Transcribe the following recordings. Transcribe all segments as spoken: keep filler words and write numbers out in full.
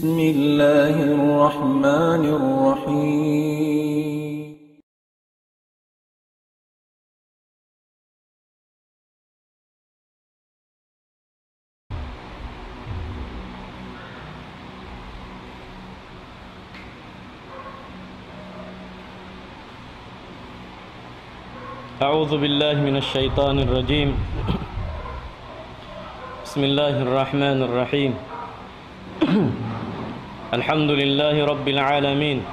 بسم الله الرحمن الرحيم. أعوذ بالله من الشيطان الرجيم. بسم الله الرحمن الرحيم. الحمد لله رب العالمين.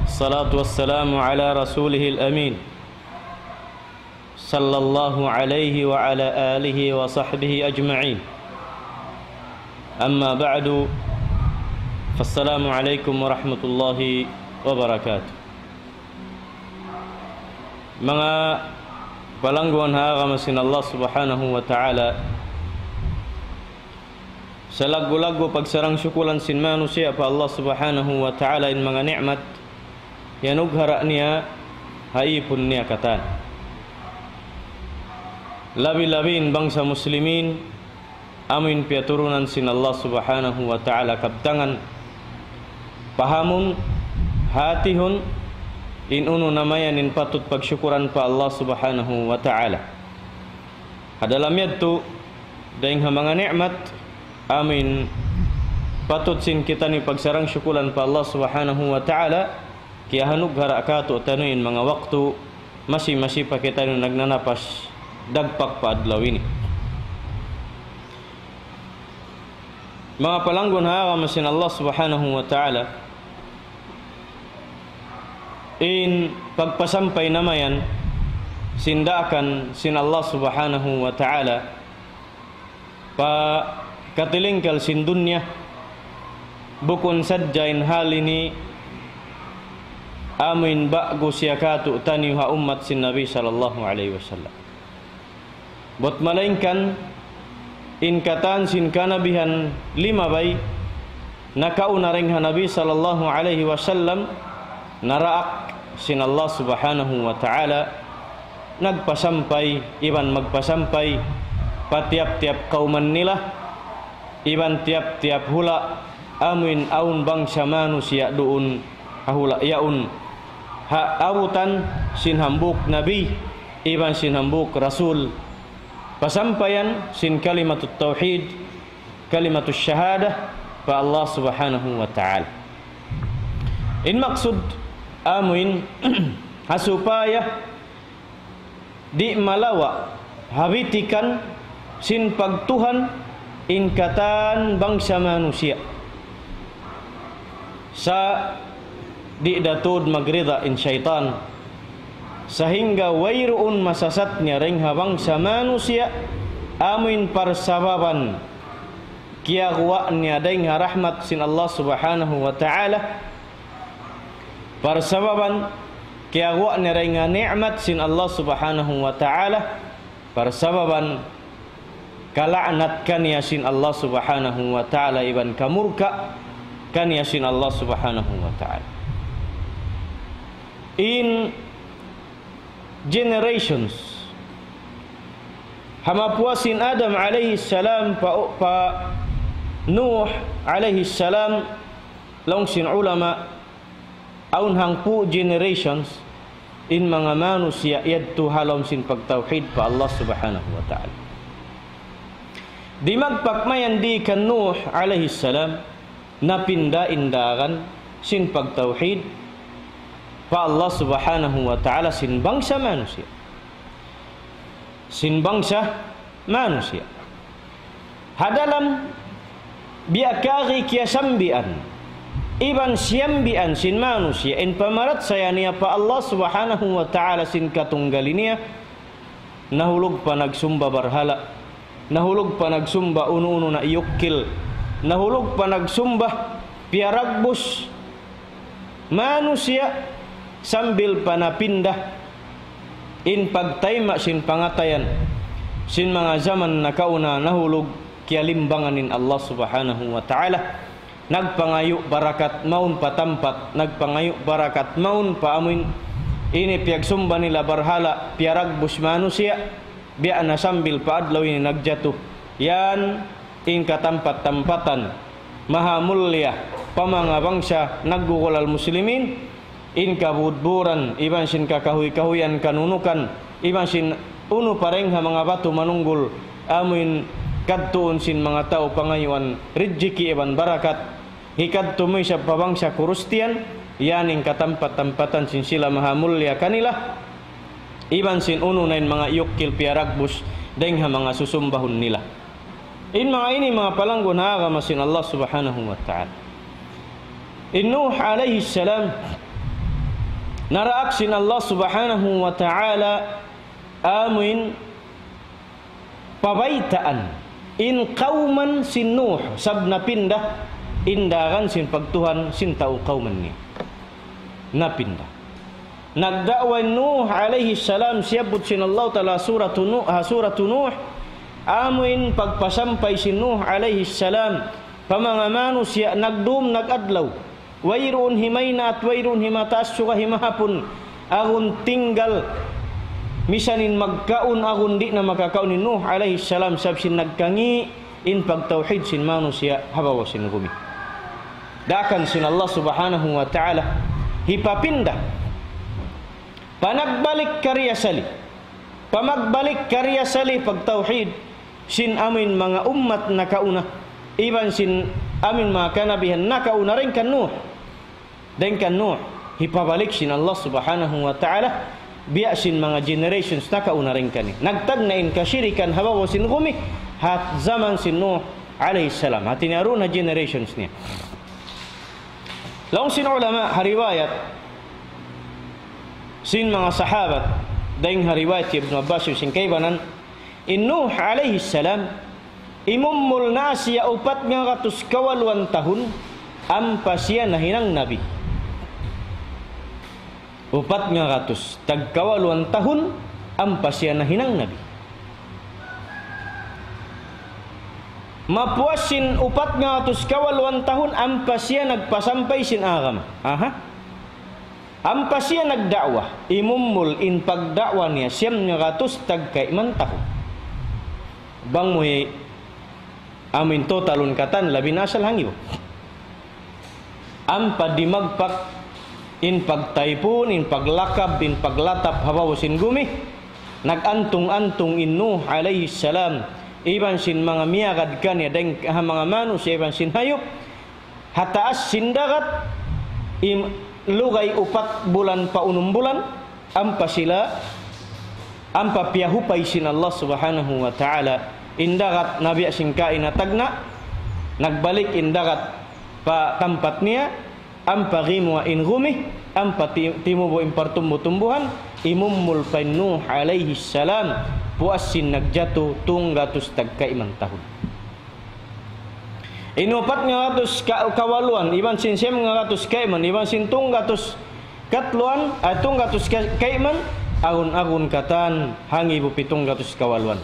الصلاة والسلام على رسوله الأمين، صلى الله عليه وعلى آله وصحبه أجمعين. أما بعد، فالسلام عليكم ورحمة الله وبركاته. Manga palangguan ha agama sin Allah Subhanahu wa Ta'ala, salaggu'-laggu' pagsarang-sukulan sin manusiya' pa Allah Subhanahu wa Ta'ala in manga ni'mat iyanughara' niya ha ipun niya katan. Labi-labi in bangsa muslimin, amu in piyaturunan sin Allah Subhanahu wa Ta'ala kabtangan, pahamun, hatihun, in unu na mayan in patut pagsukuran pa Allah Subhanahu wa Ta'ala. Ha dalam yadtu, dayng ha manga ni'mat, amu in patut sin kitaniyu pagsarang-sukulan pa Allah Subhanahu wa Ta'ala, kiyanughara' kātu'taniyu in manga waktu, masi-masi pa kitaniyu nagnanapas, dagpak pa adlaw ini. Manga palangguan ha agama sin Allah Subhanahu wa Ta'ala, in pagpasampay na mayan sin daakan sin Allah Subhanahu wa Ta'ala pa katilingkal sin dunya, bukun sadja in hal ini amu in ba'gu siya kātu'taniyu ha ummat sin Nabi sallallahu alayhi wasallam. Buat malaingkan in katan sin kanabihan limabay nakauna dayng ha Nabi sallallahu alayhi wasallam, naraak sin Allah Subhanahu wa Ta'ala, nagpasampay iban magpasampay pa tiyap-tiyap kawman nila, iban tiyap-tiyap hula' amu in awn bangsa manusiya' duun ha hula' yaun. Ha abutan sin hambuuk nabi iban sin hambuuk rasul, pasampayan sin kalimatut tawhid, kalimatut shahada pa Allah Subhanahu wa Ta'ala. In maksud amu in ha supaya di' malawa' ha bitikan sin pagtuhan in katan bangsa manusiya'. Sa' di' da tuud magrida in saytan, sahingga wayruun masasat niya dayng ha bangsa manusiya', amu in parsababan kiyaguwa' niya dayng ha rahmat sin Allah Subhanahu wa Ta'ala, parsababan kiyaguwa' niya dayng ha ni'mat sin Allah Subhanahu wa Ta'ala, parsababan kala'nat kaniya sin Allah Subhanahu wa Ta'ala iban kamurka' kaniya sin Allah Subhanahu wa Ta'ala. In generations, ha mapuas sin Adam alayhi salam pa, pa Nuh alayhi salam, laung sin ulama, awn hangpu' generations in manga manusiya' yadtu ha lawm sin pagtawhid pa Allah Subhanahu wa Ta'ala. Dimagpak mayan di kan Nuh alayhi salam, napinda in daakan sin pagtawhid pa Allah Subhanahu wa Ta'ala sin bangsa manusiya'. Sin bangsa manusiya'. Ha dalam biya' kari kiyasambian iban siyambian sin manusiya' in pamarachaya niya pa Allah Subhanahu wa Ta'ala sin katunggali niya, nahulug pa nagsumba barhala', nahulug pa nagsumba unu-unu na iyukkil, nahulug pa nagsumba piyaragbus manusiya', sambil pa napinda in pagtayma' sin pangatayan sin manga jaman nakauna, nahulug kiyalimbangan in Allah Subhanahu wa Ta'ala. Nagpangayu' barakat mawn pa tampat, nagpangayu' barakat mawn pa amuin ini piyagsumba nila barhala', piyaragbus manusiya', biya' na sambil pa adlaw ini nagjatu. Yan in katampat-tampatan mahamulliya pa manga bangsa naggugulal muslimin, in kabudburan, iban sin kakahuy-kahuyan kanunukan, iban sin unu pa dayn ha manga batu manunggul, amuin kadtuun sin manga tau pangayuan rijiki' iban barakat, hikadtu mu isab pa bangsa Kristiyan, yan in katampat-tampatan sin sila mahamulliya kanila, iban sin unu na in manga iyukkil piyaragbus dayn ha manga susumbahun nila. In manga ini manga palanggun ha agama sin Allah Subhanahu wa Ta'ala. In Nuh alayhi salam, naraak sin Allah Subhanahu wa Ta'ala amuin pabaytaan in kawman sin Nuh, sab napinda in daran sin pagtuhan sin tau kawman niya. Napinda. Nagda'wa in Nuh alayhi salam, siyabbut sin Allah Ta'ala Suratu Nuh, ha Suratu Nuh, amuin pagpasampay sin Nuh alayhi salam pa manga manusiya', nagdum nag-adlaw. Wayruun himaynaat, wayruun himataas suga himahapun. Agun tinggal, misan in magkaun, agun di' na makakaun in Nuh alayhi salam, sab sin nagkangi' in pagtawhid sin manusiya' ha babaw sin gumi. Daakan sin Allah Subhanahu wa Ta'ala, hipapinda. Panagbalik kariyasali. Pamagbalik kariyasali pagtawhid sin amuin manga ummat nakauna, iban sin amuin manga kanabihan nakauna dayn kan Nuh. Dayn kan Nuh, hipabalik sin Allah Subhanahu wa Ta'ala, biya' sin manga generations nakauna dayn kaniya. Nagtagna' in kasirikan ha babaw sin gumi, ha jaman sin Nuh alayhi salam. Hati niya duun ha generations niya. Laung sin ulama, ha riwayat sin manga sahabat, dayn ha riwayat Ibnu Abbas, sin kaibanan, in Nuh alayhi salam, imumul na siya upat ngagatus kawaluan tahun, ampa siya nahinang nabi. Upat ngagatus tagkawaluan tahun, ampa siya nahinang nabi. Mapuas sin upat ngagatus kawaluan tahun, ampa siya nagpasampay sin agama. Aha. Ampa siya nagda'wa, imumul in pagda'wa niya siyam ngagatus tagkaiman tahun. Bang mu hi-, amuin totalun katan, labi na asal hangibu. Ampa dimagpak in pagtaypun, in paglakab, in paglatap ha babaw sin gumi, nag-antung-antung in Nuh alayhi salam, iban sin manga miyagad kaniya dayn ha manga manusiya' iban sin hayup, ha taas sin dagat, im-, lugay upat bulan pa unum bulan, ampa sila, ampa piyahupay sin Allah Subhanahu wa Ta'ala in dagat, na biya' sin kaina tagna', nagbalik in dagat pa tampat niya, ampa gimuwa' in gumi, ampa ti-, timubu' in partumbu-tumbuhan, imumul pa in Nuh alayhi salam, puas sin nagjatu tunggatus tagkaiman tahun. In upat ngagatus ka-, kawaluan, iban sin siyam ngagatus kaiman, iban sin tunggatus katluan, ah, tunggatus ka-, kaiman, agun-agun katan, hangibu pitunggatus kawaluan.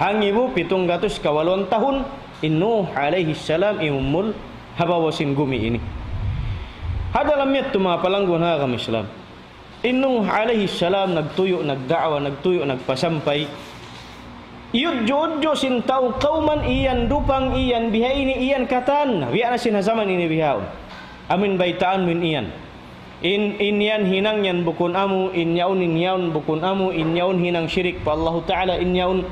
Hangibu pitunggatus kawaluan tahun, in Nuh alayhi salam imumul ha babaw sin gumi ini. Ha dalam yadtu manga palanggun ha agama Islam. In Nuh alayhi salam nagtuyu', nagda'wa, nagtuyu', nagpasampay. Iyudju-udju sin tau kawman iyan dupang, iyan bihaini, iyan katan. Biya' na sin ha jaman ini bihaun. Amin baytaan mu in iyan. In, in yan hinang yan bukun amu, in yaun, in yaun bukun amu, in yaun hinang shirik pa Allahu Ta'ala, in yaun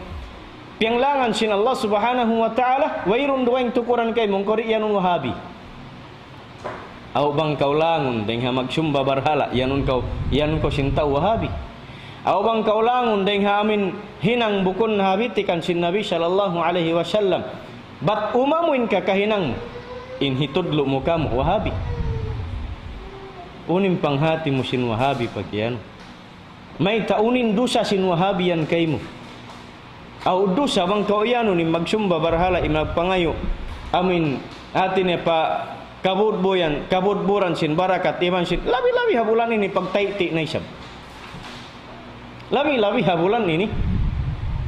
piyanglangan sin Allah Subhanahu wa Ta'ala, wayruun dugaing tukuran kaymu, bang kaw di' yan Wahabi. Aw bang kaw langun dayng ha magsumba barhala', iyanun kaw, iyanun kaw sin tau Wahabi. Aw bang kaw langun dayng ha amin hinang bukun ha bitikan sin Nabi sallallahu alayhi wasallam. Bat umamu in kakahinang mu, in hitudlu' mu kamu Wahabi. Unu in panghati mu sin Wahabi pag-iyanun? Mayta', unu in dusa sin Wahabi yan kaymu? Aw dusa bang kaw iyanun in magsumba barhala', in magpangayu' amin, hati niya pa kabudbuyan, kabudburan sin barakat iban sin, labi-labi ha bulan ini pagtaytay na isab. Labi-labi ha bulan ini,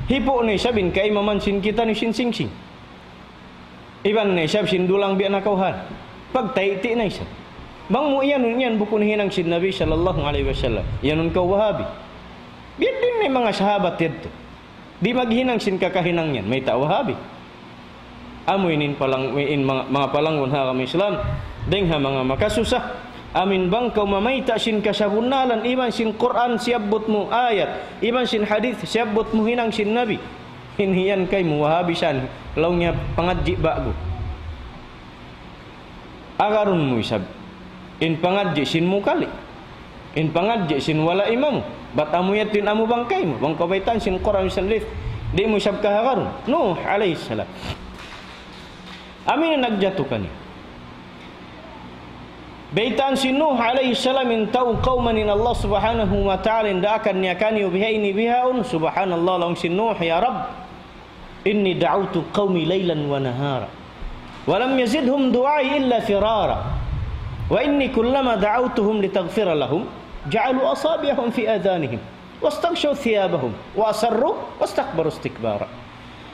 hipu' na isab in kaimaman sin kitaniyu sin singsing. Iban na isab sin dulang biya' na kaw ha. Pagtaytay na isab. Bang mu iyanun yan bukun hinang sin Nabi sallallahu alayhi wasallam, iyanun kaw Wahabi. Biya' diin in manga sahabat yadtu. Di' maghinang sin kakahinang yan, mayta' Wahabi. Amu ini in palang-, in manga, manga palanggun ha agama Islam, dayng ha manga makasusa. Amu in bang kaw mamayta' sin kasabunnalan, iban sin Qur'an siyabbut mu ayat, iban sin hadith siyabbut mu hinang sin Nabi. In yan kaymu Wahabi san, laung niya pangadji' ba'gu. Agarun mu isab in pangadji' sin mukali, in pangadji' sin wala' imamu. Bat amu yadtu in amu bangkay mu, bang kabaytaan sin Qur'an, sin hadith, di' mu isab kahagarun. Nuh alayhi salam. Amu in nagjatu kaniya. Baytaan sin Nuh alayhi salam in tau kawman in Allah Subhanahu wa Ta'ala in daakan niya kaniyu biha ini bihaun, subhanallah, laung sin Nuh, يا رب إني دعوت قومي ليلا ونهارا ولم يزدهم دعائي إلا فرارا وإني كلما دعوتهم لتغفر لهم جعلوا أصابعهم في آذانهم واستغشوا ثيابهم وأصروا واستكبروا استكبارا.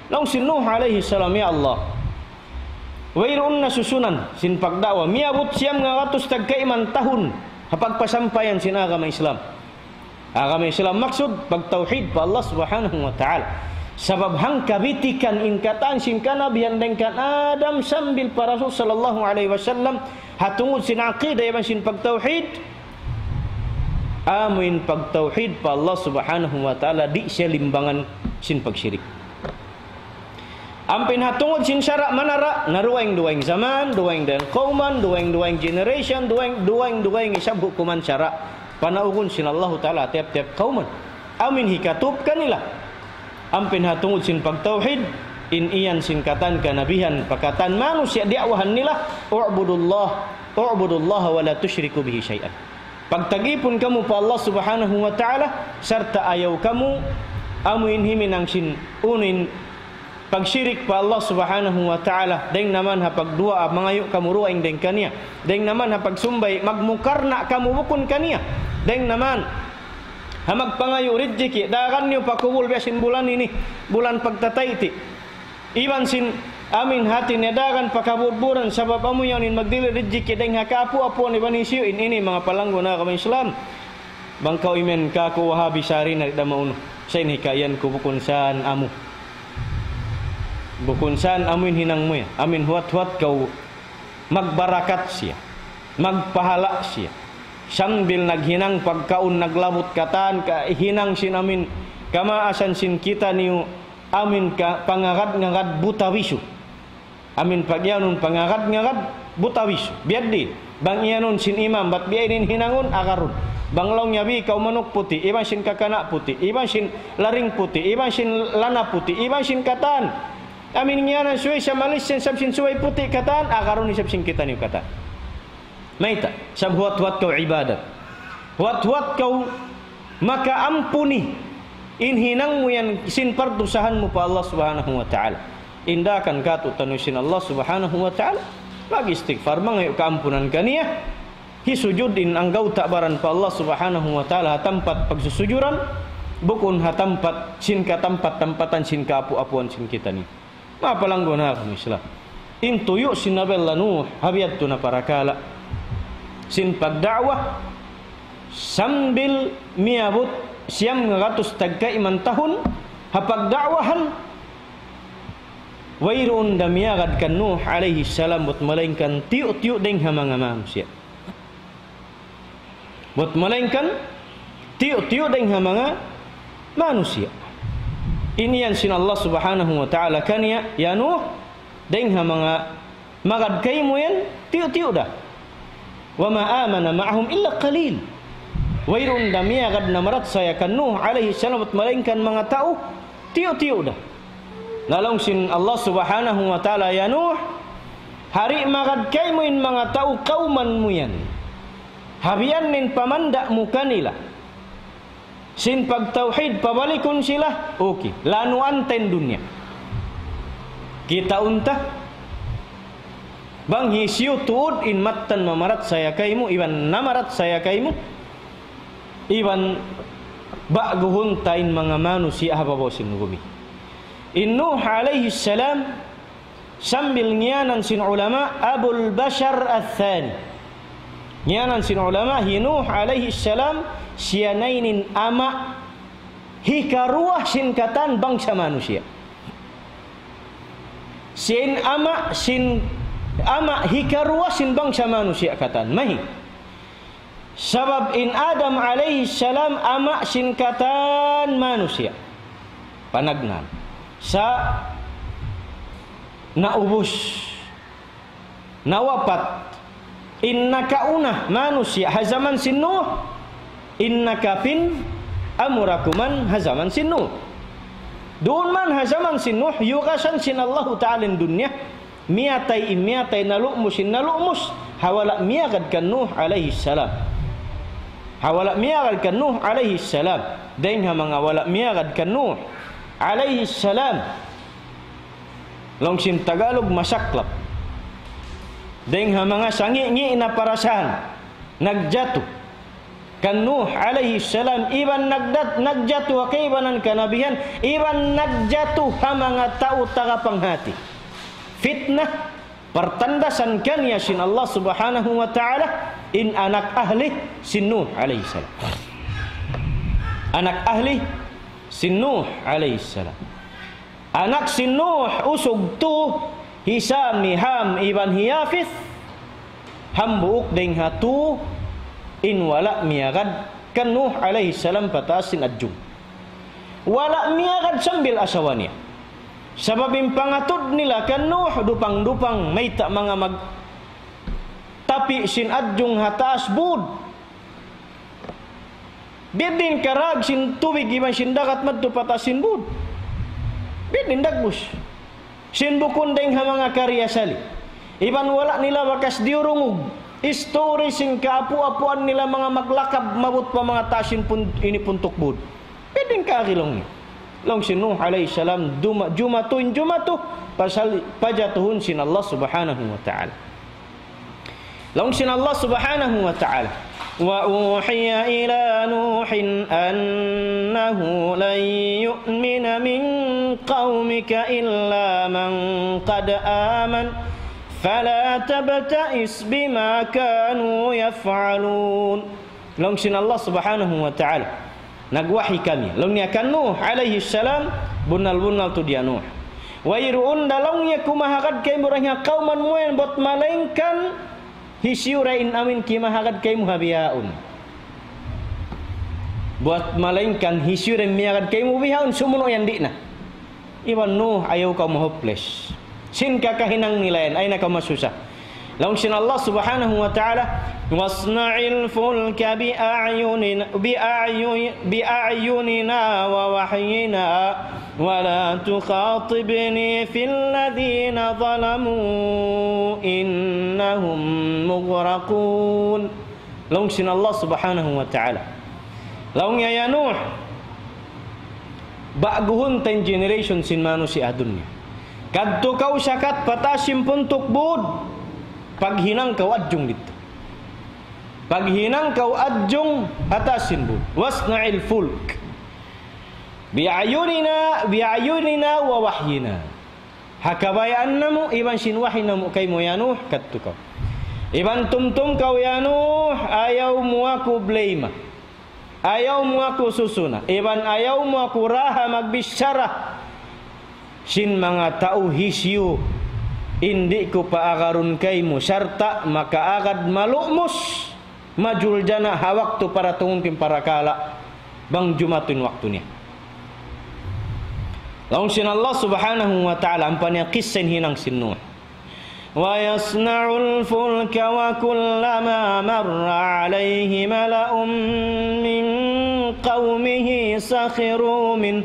Laung sin Nuh alayhi salam, "Ya Allah, wayruun na susunan sin pagda'wa. Miyabut siyam nga gatus tagkaiman tahun ha pagpasampayan sin agama Islam." Agama Islam maksud, pagtawhid pa Allah Subhanahu wa Ta'ala. Sabab hangka bitikan in katan sin kanabihan dayng kan Adam sambil pa Rasul sallallahu alayhi wasallam, ha tungud sin aqidah iban sin pagtawhid, amu in pagtawhid pa Allah Subhanahu wa Ta'ala, di' siya limbangan sin pagshirik. Ampa in ha tungud sin sara' manara', na dugaing-dugaing jaman, dugaing-dugaing kawman, dugaing-dugaing generation, dugaing-dugaing isab hukuman sara' panaugun sin Allahu Ta'ala tiyap-tiyap kawman. Amu in hikatup kanila. Ampa in ha tungud sin pagtawhid, in iyan sin katan kanabihan, pa katan manusiya' diya'wahan nila, اعبدوا الله، اعبدوا الله ولا تشركوا به شيئا. Pagtagipun kamu pa Allah Subhanahu wa Ta'ala, sarta' ayaw kamu amu in himinang sin unu in pagshirik pa Allah Subhanahu wa Ta'ala. Dayng naman ha pagduwaa, mangayu' kamu dugaing dayng kaniya. Dayng naman ha pagsumbay, magmukarna' kamu bukun kaniya. Dayng naman ha magpangayu' rijiki', dagan niyu pa kubul biya' sin bulan ini, bulan pagtatayti'. Iban sin amin hati niya dagan pa kabudburan, sabab amu yan in magdihil rijiki' dayng ha kaapu'-apuan iban hisiyu in ini, manga palanggun ha agama Islam. Bang kaw imiyan kaku' Wahabi sari na di' da maunu. Sa' in hikayan ku bukun san amu. Bukun san amu in hinang mu yan. Amin huwat-huwat kaw magbarakat siya, magpahala' siya. Sambil naghinang pagkaun, naglabut katan, ka-, hinang sin amin kamaasan sin kitaniyu, amin ka-, pangagad-ngagad buta bisu. Amin pagiyanun pangagad-ngagad buta bisu. Biya' diin. Bang iyanun sin imam, bat biya' ini in hinangun, agarun. Bang laung niya bi kaw manuk puti', iban sin kakana' puti', iban sin laring puti', iban sin lana puti', iban sin katan. Amin ngiyanan subay sa Malaysian, isab sin subay puti' katan, agarun isab sin kitaniyu katan. Mayta', sabab huwat-huwat kaw ibadat. Huwat-huwat kaw makaampuni in hinang mu yan sin pardusahan mu pa Allah Subhanahu wa Ta'ala. Indakan katu' tanu sin Allah Subhanahu wa Ta'ala, mag-istighfar, mangayu' kaampunan kaniya. Hisujud in anggawta' baran pa Allah Subhanahu wa Ta'ala ha tampat pagsusujuran, bukun ha tampat sin katampat-tampatan sin kaapu'-apuan sin kitaniyu. Manga palanggun ha agama Islam. In tuyu' sin Nabi Allah Nuh, ha biya' yadtu na parakala' sin pagda'wa, sambil miyabut siyam ngagatus tagkaiman tahun ha pagda'wahan, wayruun da miyagad kan Nuh alayhi salam buat malaingkan tiyu'-tiyu' dayng ha manga manusiya'. Buat malaingkan tiyu'-tiyu' dayng ha manga manusiya'. Ini yan sin Allah Subhanahu wa Ta'ala kaniya, "Ya Nuh, dayng ha manga magad kaymu yan, tiyu'-tiyu' da." وما آمن معهم إلا قليل. Wayruun da miyagad na marachaya kan Nuh alayhi salam buat malaingkan manga tau tiyu'-tiyu' da. Na laung sin Allah Subhanahu wa Ta'ala, "Ya Nuh, hari magad kaymu in manga tau kawman mu yan, ha biya' ini in pamanda' mu kanila sin pagtawhid, pabalikun sila, okay, lanuan ta in dunya. Kitaun ta bang hisiyu tuud in mattan mamarachaya kaymu, iban namarachaya kaymu, iban ba'guhun ta in manga manusiya' ha babaw sin gumi." In Nuh alayhi salam, sambil ngiyanan sin ulama Abul Bashar Ath-Thani. Ngiyanan sin ulama, hi Nuh alayhi salam, siya na ini in ama' hikaruwa sin katan bangsa manusiya'. Sin ama', sin ama' hikaruwa sin bangsa manusiya' katan. Mayta'? Sabab in Adam alayhi salam ama' sin katan manusiya'. Panagnaan. Sa' naubus, nawapat in nakauna manusiya' ha jaman sin Nuh, in nakapin amura kuman ha jaman sin Nuh. Duun man ha jaman sin Nuh, yukasan sin Allahu Ta'ala in dunya, miyatay in miyatay, nalumus in nalumus, ha wala' miyagad kan Nuh alayhi salam. Ha wala' miyagad kan Nuh alayhi salam. Dayng ha manga wala' miyagad kan Nuh alayhi salam. Laung sin Tagalog, masaklap. Dayng ha manga sangi'-ngi' na parasahan, nagjatu kan Nuh alayhi salam, iban nagdat-, nagjatu ha kaibanan kanabihan, iban nagjatu ha manga tau tagapanghati. Fitna, partandasan kaniya sin Allah Subhanahu wa Ta'ala, in anak ahli sin Nuh alayhi salam. Anak ahli sin Nuh alayhi salam. Anak sin Nuh usug tu, hi Sam, hi Ham, iban hi Yafith, hambuuk dayng ha tu in wala' miyagad kan Nuh alayhi salam pa taas sin adjung. Wala' miyagad sambil asawa niya. Sabab in pangatud nila kan Nuh, dupang-dupang, mayta' manga magtapi' sin adjung ha taas bud. Biya' diin karag sin tubig iban sin dagat madtu pa taas sin bud. Biya' diin dagbus. Sin bukun dayng ha manga karya sali. Iban wala' nila bakas diyurungug. Istori sin kaapu'-apuan nila manga maglakab maabut pa manga taas sin pun-, ini puntuk bud. Biya' diin kagi laung niya. Laung sin Nuh alayhi salam, duma-, jumatu in jumatu, pasal pajatuhun sin Allah Subhanahu wa Ta'ala. Laung sin Allah Subhanahu wa Ta'ala, وأوحي إلى نوح أنه لن يؤمن من قومك إلا من قد آمن فلا تبتئس بما كانوا يفعلون. Laung sin Allah Subhanahu wa Ta'ala, nagwahi kami. Laung niya kan Nuh alayhi salam, bunnal-bunnal tuud ya Nuh. Wayruun da laung niya kumahagad kaymu dayn ha kawman mu yan, bat malaingkan hisiyu da in amin kimahagad kaymu ha bihaun. Bat malaingkan hisiyu da in miyagad kaymu bihaun, sumunu' yan di' na. Iban Nuh, ayaw kaw ma-hopeless. Sin kakahinang nila yan, ayaw na kaw masusa. Laung sin Allah Subhanahu wa Ta'ala, واصنع الفلك بأعيننا، بأعين-، بأعيننا ووحينا ولا تخاطبني في الذين ظلموا إنهم مغرقون. Laung sin Allah Subhanahu wa Ta'ala. Laung niya, ya Nuh, ba'guhun ta in generation sin manusiya' ha dunya. Kadtu kaw sakat pa taas sin puntuk bud, paghinang kaw adjung didtu. Paghinang kaw adjung ha taas sin bud. واصنع الفلك بأعيننا، بأعيننا ووحينا. Ha kabayaan namu', iban sin wahi namu' kaymu ya Nuh, kadtu kaw. Iban tumtum kaw ya Nuh, ayaw mu aku blame. Ayaw mu aku susuna. Iban ayaw mu aku raha magbichara sin manga tau hisiyu in di' ku paagarun kaymu, sarta' makaagad malumus, majuljana' ha waktu paratungun ku in parakala', bang jumatu in waktu niya. Laung sin Allah Subhanahu wa Ta'ala, ampa niya kissa in hinang sin Nuh. ويصنع الفلك وكلما مر عليه ملأ من قومه سخروا منه.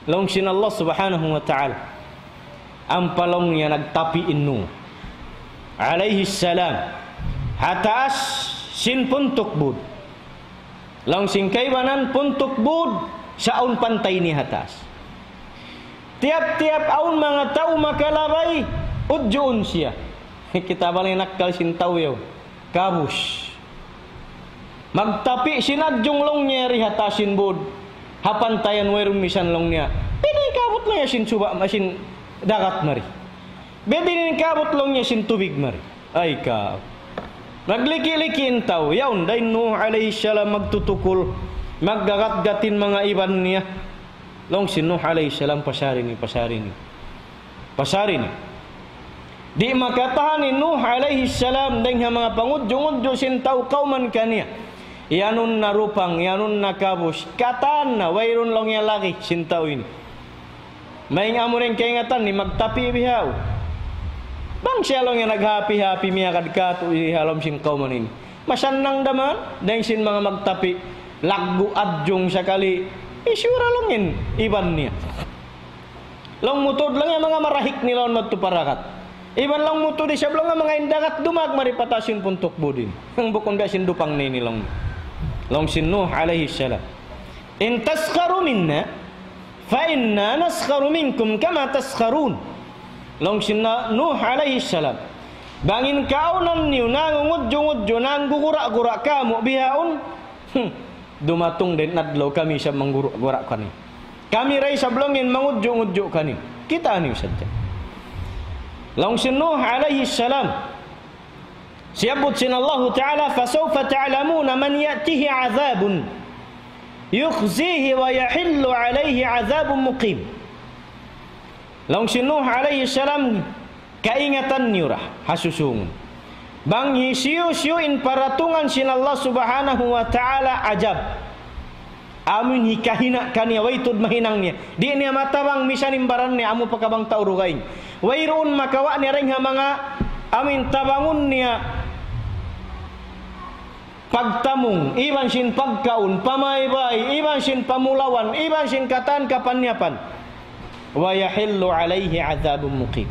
Laung sin Allah Subhanahu wa Ta'ala, ampa laung niya nagtapi' in Nuh alayhi salam ha taas sin puntuk bud. Laung sin kaibanan puntuk bud, sa' awn pantay niya ha taas. Tiyap-tiyap awn manga tau makalabay, udjuun siya. Kita' bang in akkal sin tau yaun. Kabus. Magtapi' sin adjung laung niya yari ha taas sin bud. Ha pantayan wayruun misan laung niya. Biya' diin kaabut laung niya sin suba', sin dagat mari. Biya' diin kaabut laung niya sin tubig mari. Ay ka. Nagliki-liki in tau. Yaun, dayn Nuh alayhi salam magtutukul. Maggagat-gat in manga iban niya. Laung sin Nuh alayhi salam, pasari ini, pasari ini. Pasari ini. Di' makatahan hi Nuh alayhi salam dayn ha manga pangudju'-ngudju' sin tau kawman kaniya. Iyanun na rupang, iyanun na kabus, katan na, wayruun laung niya lagi' sin tau ini. Mayta' amu in kaingatan niya magtapi' bihaun? Bang siya laung niya naghapi-hapi miyagad katu' ha lawm sin kawman ini. Masannang da man, dayn sin manga magtapi', laggu' adjung sakali, isura laung in iban niya. Laung mu tuud laung niya manga marahik nila laung madtu pa dagat. Iban laung mu tuud isab laung niya manga in dagat dumag mari pa taas sin puntuk budin. Bang bukun biya' sin dupang ini laung. Laung sin Nuh alayhi salam. إن تسخروا منا فإنا نسخر منكم كما تسخرون. Laung sin Nuh alayhi salam. Bang in kaawnan niyu nangungudju'-ngudju', nanggugura'-gura' kamu' bihaun. Hmm. Dumatung da in adlaw kami isab manggura'-gura' kaniyu. Kami da isab laung in mangudju'-ngudju' kaniyu. Kitaa niyu sadja. Laung sin Nuh alayhi salam. Siyabbut sin Allahu Ta'ala, فسوف تعلمون من يأتيه عذاب يخزيه ويحل عليه عذاب مقيم. Laung sin Nuh alayhi salam, kaingatan niyu ra, ha susungun. Bang hisiyu-siyu in paratungan sin Allah Subhanahu wa Ta'ala ajab. Amu in hikahina' kaniya, way tuud mahinang niya. Di' niya matabang misan in baran niya, amu pa ka bang tau dugaing. Wayruun makawa' niya dayn ha manga amu in tabangun niya pagtamung, iban sin pagkaun, pamaybay, iban sin pamulawan, iban sin katan kapanyapan. ويحل عليه عذاب مقيم.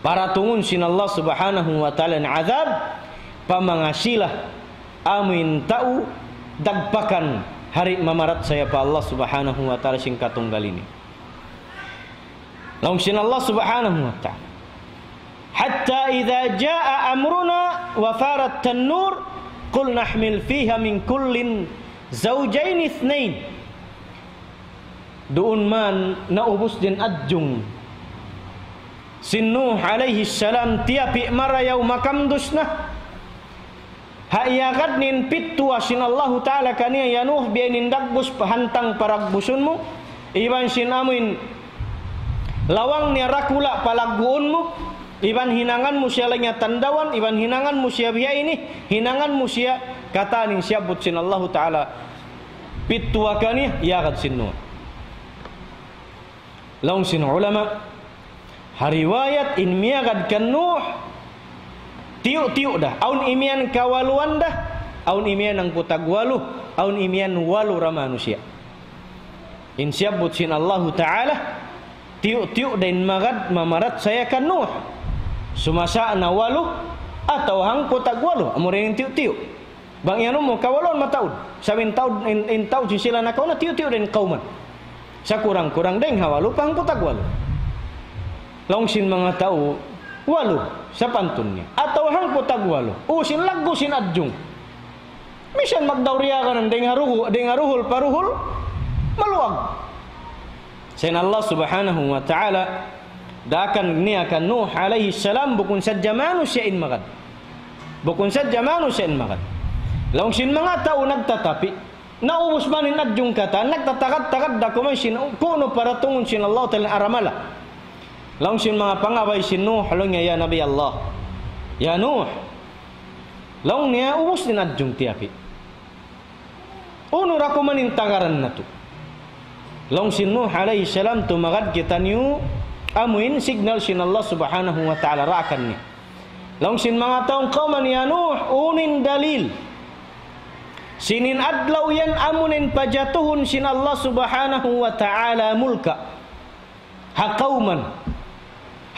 Paratungun sin Allah Subhanahu wa Ta'ala in adjab, pa manga sila, amu in tau dagpakan ha di' mamarachaya pa Allah Subhanahu wa Ta'ala sin katunggal ini. Laung sin Allah Subhanahu wa Ta'ala. حتى إذا جاء أمرنا وفارت النور قلنا احمل فيها من كل زوجين اثنين. Duun man naubus da in adjung sin Nuh alayhi salam, tiyapi' marayaw makamdus na. Ha iyagad niya in pitwa sin Allahu Ta'ala kaniya, "Ya Nuh, biya' ini in dagbus pa hantang paragbusun mu, iban sin amu in lawang niya dakula' palagguun mu, iban hinangan mu siya laung niya tandawan, iban hinangan mu siya biya' ini, hinangan mu siya," katan in siyabbut sin Allahu Ta'ala pitwa kaniya, iyagad sin Nuh. Laung sin ulama, ha riwayat in miyagad kan Nuh, tiyu'-tiyu' da. Awn imiyan kawaluan da, awn imiyan hangpu' tagwalu, awn imiyan walu da manusiya'. In siyabbut sin Allahu Ta'ala, tiyu'-tiyu' da in magad mamarachaya kan Nuh. Sumasa' na walu atawa hangpu' tagwalu, amu ra in tiyu'-tiyu'. Bang iyanun mu, kawaluan mataud. Sabab in taud, in, in taud sin sila nakauna, tiyu'-tiyu' da in kawman. Sakurang-kurang dayn ha walu pa hangpu' tagwalu. Laung sin manga tau, walu, sapantun niya. Atawa hangpu' tagwalu. U, sin laggu' sin adjung. Misan magdauriyagan dayn ha ruhu-, dayn ha ruhul pa ruhul, maluag. Sa' in Allah Subhanahu wa Ta'ala, daakan niya kan Nuh alayhi salam, bukun sadja manusiya' in magad. Bukun sadja manusiya' in magad. Laung sin manga tau nagtatapi', naubus man in adjung katan, nagtatagad-tagad da kuman sin, kunu' paratungun sin Allah Ta'ala aramala. Laung sin manga pangabay sin Nuh, laung niya, "Ya Nabi Allah, ya Nuh," laung niya, "ubus in adjung tiyapi'. Unu ra kuman in tagaran natu'?" Laung sin Nuh alayhi salam, "Tumagad kitaniyu, amu in signal sin Allah Subhanahu wa Ta'ala, daakan niya." Laung sin manga tau kawman, "Ya Nuh, unu in dalil sin in adlaw yan amu in pajatuhun sin Allah Subhanahu wa Ta'ala mulka' ha kawman,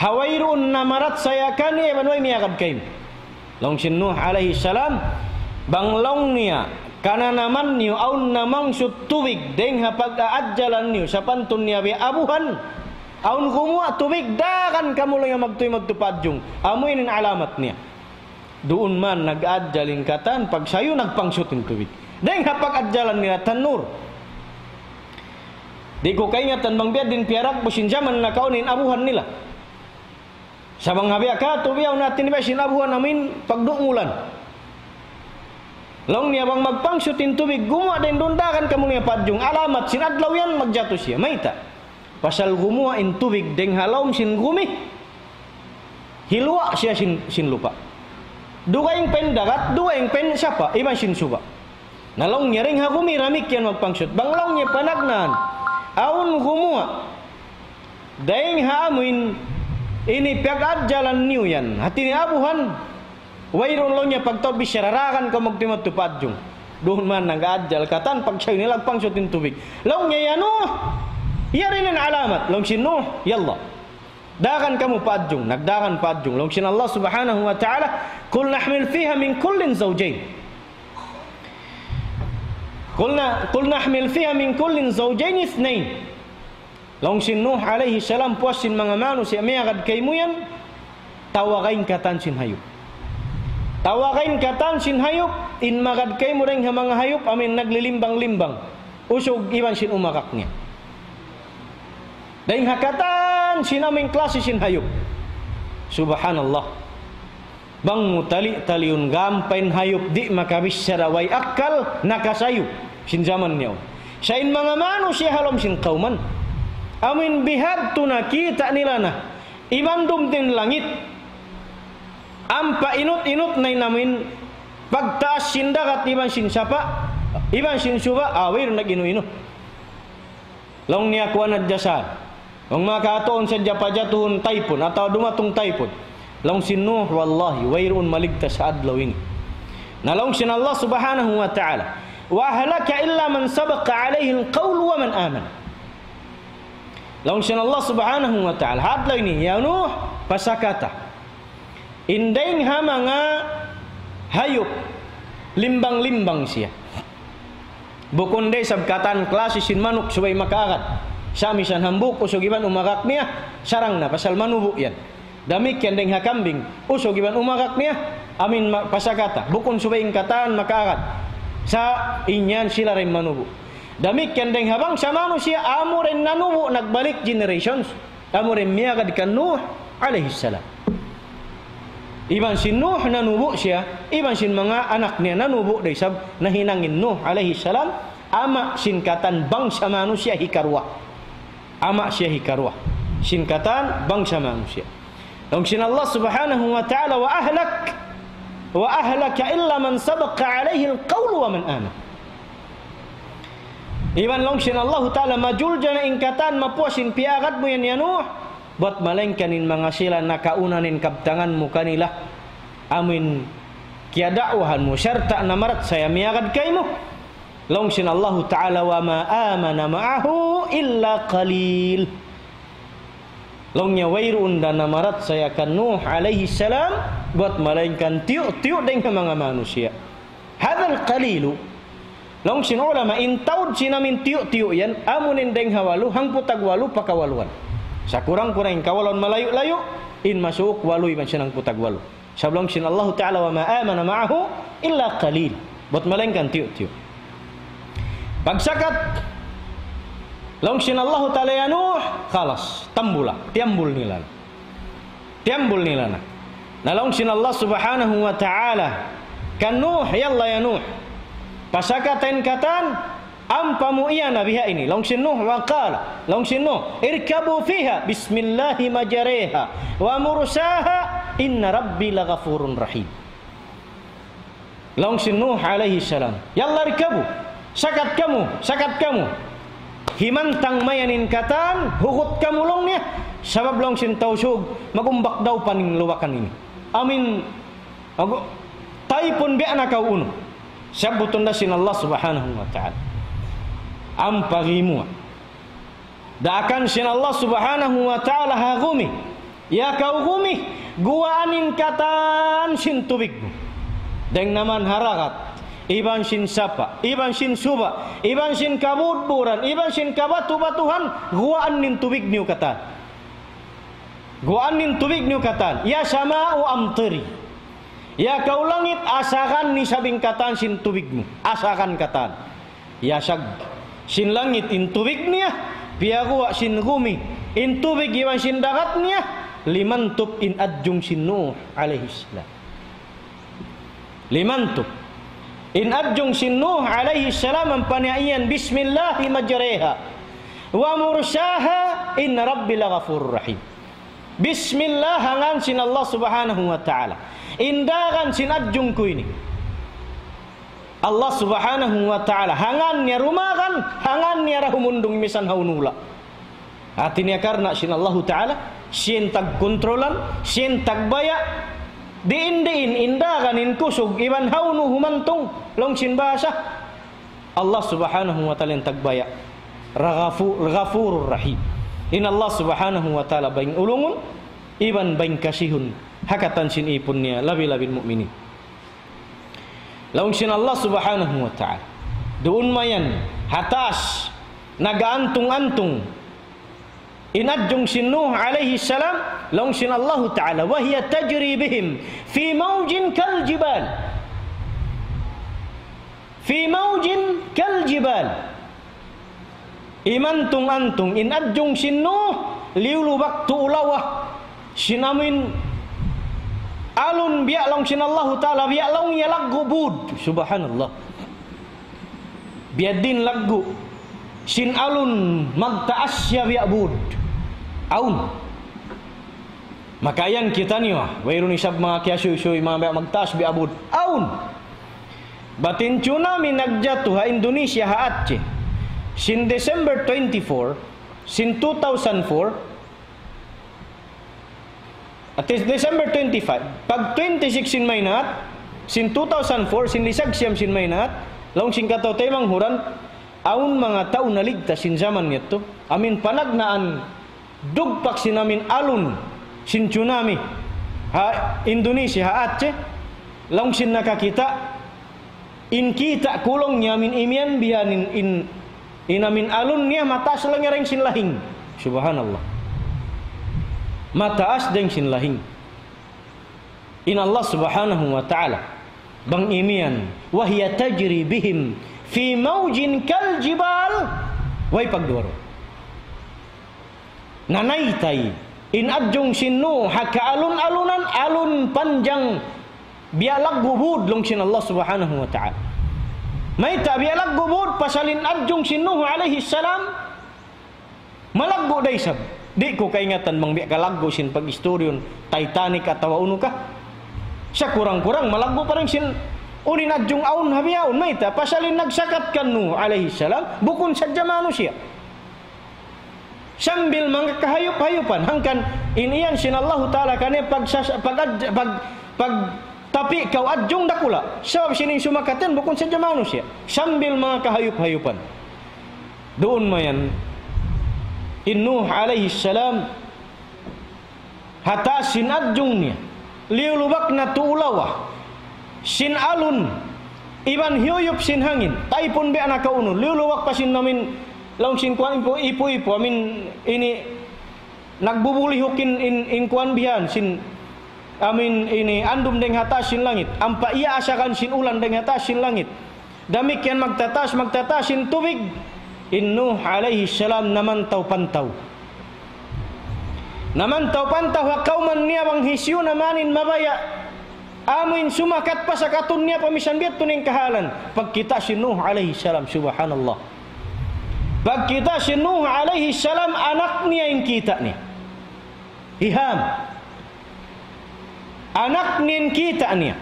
ha wayruun namarachaya kaniya iban way miyagad kaymu?" Laung sin Nuh alayhi salam, "Bang," laung niya, "kananaman niyu awn namangsut tubig dayn ha pag-aadjalan niyu, sapantun niya biya' abuhan, awn gumuwa' tubig, daakan kamu laung niya magtuy madtu pa adjung. Amu ini in alamat niya." Duun man nag-adjal in katan, pagsayu nagpangsut in tubig. Dayn ha pag-adjalan nila tanur. Di' ku kaingatan bang biya' diin piyaragbus sin jaman nakauna in abuhan nila. Sa' bang ha biya' katu' biya' natin biya' sin abuhan amu in pagdungulan. Laung niya bang magpangsut in tubig, gumuwa' dayn duun, daakan kamu laung niya pa adjung. Alamat sin adlaw yan magjatu siya. Mayta'? Pasal gumuwa' in tubig dayn ha lawm sin gumi. Hiluwa' siya sin, sin lupa'. Dugaing pa in dagat, dugaing pa in sapa', iban sin suba'. Na laung niya dayn ha gumi damikkiyan magpangsut. Bang laung niya panagnaan, awn gumuwa' dayn ha amuin ini piyag-adjalan niyu yan, hati niya abuhan, wayruun laung niya pagtaud bichara, dagan kamu magtimadtu pa adjung. Duun man nag-adjal katan, pagsayu nila nagpangsut in tubig. Laung niya, "Ya Nuh, yari na in alamat." Laung sin Nuh, "Yalla. Dagan kamu pa adjung." Nagdagan pa adjung. Laung sin Allah Subhanahu wa Ta'ala, "قلنا احمل فيها من كل زوجين." قلنا، "قلنا احمل فيها من كل زوجين اثنين." Laung sin Nuh alayhi salam, "Puas sin manga manusiya' miyagad kaymu yan, tawaga in katan sin hayup. Tawaga in katan sin hayup, in magad kaymu dayn ha manga hayup, amuin naglilimbang-limbang usug iban sin umagak niya. Dayn ha katan sin amuin klasi sin hayup." Subhanallah. Bang mu tali-taliun, gam pa in hayup di' makabichara, way akkal, nakasayu sin jaman niya. Sa' in manga manusiya' ha lawm sin kawman, amuin bihadtu nakita' nila na, iban dumtin langit, ampa inut-inut na in amuin pagtaas sin dagat iban sin sapa', iban sin suba', awir nag-inu-inu. Laung niya, "Kuwan na diyasa. Bang makatuun sadja pajatuhun taypun atawa dumatung taypun." Laung sin Nuh, "Wallahi, wayruun maligtas ha adlaw ini." Na laung sin Allah Subhanahu wa Ta'ala, "وأهلك إلا من سبق عليه القول ومن آمن." Laung sin Allah Subhanahu wa Ta'ala, "Ha adlaw ini, ya Nuh, pasakata. In dayng ha manga hayup, limbang-limbang siya. Bukun da isab katan klasi sin manuk subay makaagad. Sa' misan hambuuk usug iban umagak niya, sarang na pasal manubu' yan. Damikkiyan dayng ha kambing, usug iban umagak niya, amuin ma-, pasakata. Bukun subay in katan makaagad. Sa' in yan sila da in manubu'. Damikkiyan dayng ha bangsa manusiya', amu da in nanubu' nagbalik generations. Amu da in miyagad kan Nuh alayhi salam. Iban sin Nuh nanubu' siya, iban sin manga anak niya nanubu' da isab, nahinang in Nuh alayhi salam ama' sin katan bangsa manusiya' hikaruwa. Ama' siya hikaruwa sin katan bangsa manusiya'." Laung sin Allah Subhanahu wa Ta'ala, "وأهلك، وأهلك إلا من سبق عليه القول ومن آمن." Iban laung sin Allahu Ta'ala, "Majulja na in katan mapuas sin piyagad mu yan ya Nuh, buwat malaingkan in manga sila nakauna in kabtangan mu kanila, amuin kiyada'wahan mu, sarta' namarachaya miyagad kaymu." Laung sin Allahu Ta'ala, "وما آمن معه إلا قليل." Laung niya, wayruun da namarachaya kan Nuh alayhi salam, buwat malaingkan tiyu'-tiyu' dayng ha manga manusiya'. هذا القليل. Laung sin ulama, in taud sin amuin tiyu'-tiyu' yan, amu in dayng ha walu, hangpu' tag walu, pakawaluan. Sa' kurang-kurang in kawaluan malayu'-layu', in masuuk walu iban sin hangpu' tag walu. Sabab laung sin Allahu Ta'ala, "وما آمن معه إلا قليل." Buwat malaingkan tiyu'-tiyu'. Pagsakat, laung sin Allahu Ta'ala, "Ya Nuh, khalas, tambula, tiyambul nila na. Tiyambul nila na." Na laung sin Allah Subhanahu wa Ta'ala kan Nuh, "Yalla ya Nuh, pasakata in katan, ampa mu iyan na biha' ini." Laung sin Nuh, وقال, laung sin Nuh, "اركبوا فيها بسم الله مجريها ومرساها إن ربي لغفور رحيم." Laung sin Nuh alayhi salam, "Yalla irkabu, sakat kamu, sakat kamu. Himantang mayan in katan, hugut kamu," laung niya. Sabab laung sin Tausug, magumbak daw pa in luwakan ini. Amuin, agu-, taypun biya' na kaw unu. Sabbutun da sin Allah Subhanahu wa Ta'ala. Ampa gimuwa'. Daakan sin Allah Subhanahu wa Ta'ala ha gumi. "Ya kaw gumi, guwaan in katan sin tubig mu. Dayng naman ha dagat, iban sin sapa', iban sin suba', iban sin kabudburan, iban sin kabatu-batuhan, guwaan in tubig niyu katan. Guwaan in tubig niyu katan. يا سماء أمطري. Ya kaw langit, asagan isab in katan sin tubig mu. Asagan katan." Iyasag sin langit in tubig niya, piyaguwa' sin gumi in tubig iban sin dagat niya, limantup in adjung sin Nuh alayhi salam. Limantup in adjung sin Nuh alayhi salam, ampa niya iyan, "بسم الله مجريها ومرساها إن ربي لغفور رحيم." Bismillah, ha ngan sin Allah Subhanahu wa Ta'ala. In dagan sin adjung ku ini, Allah Subhanahu wa Ta'ala, ha ngan niya dumagan, ha ngan niya da humundung misan hawnu hula'. Hati niya karna' sin Allahu Ta'ala, siya in tagkontrolan, siya in tagbaya', diin-diin in dagan in kusug iban hawnu humantung, laung sin bahasa, Allah Subhanahu wa Ta'ala in tagbaya'. Raghafu-, Ghafurur Rahim. In Allah Subhanahu wa Ta'ala bang ulungun, iban bang kasihun, ha katan sin ipun niya, labi-labi in mu'minin. Laung sin Allah Subhanahu wa Ta'ala. Duun mayan, ha taas, nag-antung-antung. In adjung sin Nuh alayhi salam, laung sin Allahu Ta'ala, وهي تجري بهم في موج كالجبال. في موج كالجبال. Imantung-antung, in adjung sin Nuh, liyulubak tuulawa. Sin amuin alun biya' laung sin Allahu Ta'ala, biya' laung niya laggu' bud. Subhanallah. Biya' diin laggu' sin alun magtaas siya biya' bud. Awn. Makayan kitaniyu, ah. Wayruun isab manga kiyasuysuy, manga biya' magtaas biya' bud. Awn. Bat in tsunami nagjatu ha Indonesia ha Aceh sin December twenty-four, sin two thousand four, at least December twenty-five, pag twenty-six sin Maynaat, sin two thousand four, sin lisag siyam sin Maynaat, laung sin kataw-taymanghuran, awn manga tau naligtas sin jaman yadtu. Amuin panagnaan dugpak sin amuin alun sin tsunami ha Indonesia, ha Aceh, laung sin nakakita', in kita' ku laung niya amuin imiyan bihan in, in, in amuin alun niya mataas laung niya dayn sin lahing. Subhanallah. Mataas dayn sin lahing. In Allah Subhanahu wa Ta'ala bang imiyan, وهي تجري بهم في موج كالجبال. Way pagduwa-ruwa. Nanaytay in adjung sin Nuh ha kaalun-alunan, alun panjang biya' laggu' bud, laung sin Allah Subhanahu wa Ta'ala. Mayta' biya' laggu' bud? Pasal in adjung sin Nuh alayhi salam malaggu' da isab. Di' ku kaingatan bang biya' kalaggu' sin pag-istoryun Titanic atawa unu ka. Sa' kurang-kurang malaggu' pa dayn sin unu in adjung awn ha bihaun. Mayta'? Pasal in nagsakat kan Nuh alayhi salam, bukun sadja manusiya'. Sambil manga kahayup-hayupan, hangkan in iyan sin Allahu Ta'ala kaniya pag, pag, pag, pagtapi' kaw adjung dakula'. Sabab sin in sumakat yan bukun sadja manusiya'. Sambil manga kahayup-hayupan. Duun mayan, in Nuh alayhi salam, ha taas sin adjung niya, liyulubak na tuulawa sin alun, iban hiyuyup sin hangin, taypun biya' na kaunu, liyulubak pa sin amuin, laung sin kuwan ipu-, ipu-ipu, amuin ini, nagbubulihuk in, in, in kuwan bihan, sin, amuin ini, andum dayng ha taas sin langit, ampa iyaasakan sin ulan dayng ha taas sin langit. Damikkiyan magtataas, magtataas in tubig. In Nuh alayhi salam namantaw-pantaw. Namantaw-pantaw ha kawman niya bang hisiyu na man in mabaya'. Amu in sumakat pa sakatun niya pa misan biya' tuud in kahalan. Pagkita' sin Nuh alayhi salam, subhanallah. Pagkita' sin Nuh alayhi salam, anak niya in kita' niya. Hi Ham. Anak niya in kita' niya.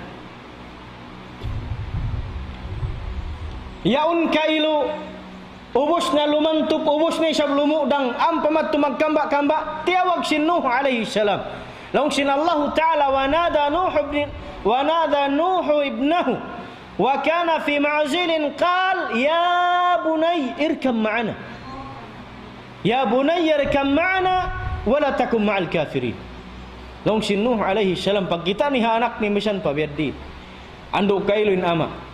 Yaun kailu, ubus na lumantup, ubus na isab lumugdang, ampa madtu magkamba'-kamba', tiyawag sin Nuh alayhi salam. Laung sin Allahu Ta'ala, ونادى نوح ابن-، ونادى نوح ابنه وكان في معزل قال يا بني اركب معنا. يا بني اركب معنا ولا تكن مع الكافرين. Laung sin Nuh alayhi salam, pagkita' niya ha anak niya misan pa biya' diin. Andu' kailu in ama'.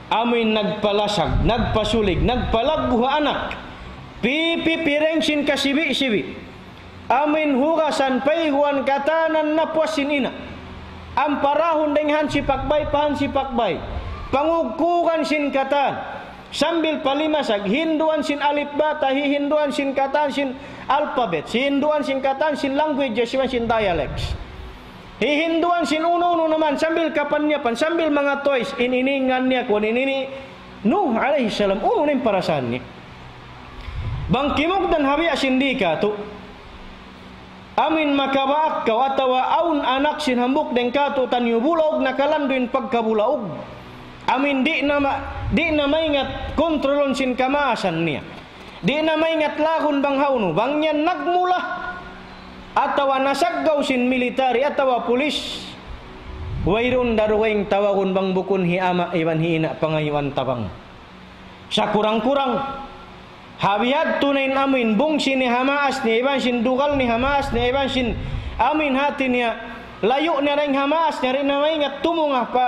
Amu in nagpalasag, nagpasulig, nagpalaggu' ha anak. Pipi-piring sin kasibi'-sibi'. Amu in hugasan, payguan, katan na puas sin ina'. Ampa rahun dayng hansipak bay pa hansipak bay. Pangugkugan sin katan. Sambil pa limasag, hinduan sin alipbata, hihinduan sin katan sin alphabet, hihinduan sin katan sin languages, iban sin dialects. Hihinduan sin unu-unu na man, sambil kapanyapan, sambil manga toys, in ini in ngan niya, kuwan in ini, Nuh alayhi salam, unu na in parasahan niya. Bang kimugdan ha biya' sin di katu'. Amin makabaak kaw atawa awn anak sin hambuuk dayn kātu'niyu bulaug na kalandu' in pagkabulaug. Amin di' na ma-, di' na maingat kontrolun sin kamaasan niya. Di' na maingat lagun bang hawnu, bang yan nagmula atawa nasaggaw sin military atawa pulis. Wayruun da dugaing tawagun bang bukun hi ama' iban hi ina' pangayuan tabang. Sakurang-kurang, ha bihadtu na in amuin bungsi niya ha maas niya, iban sin dugal niya ha maas niya, iban sin amuin hāti niya, layu' niya dayn ha maas niya, di' na maingat tumunga pa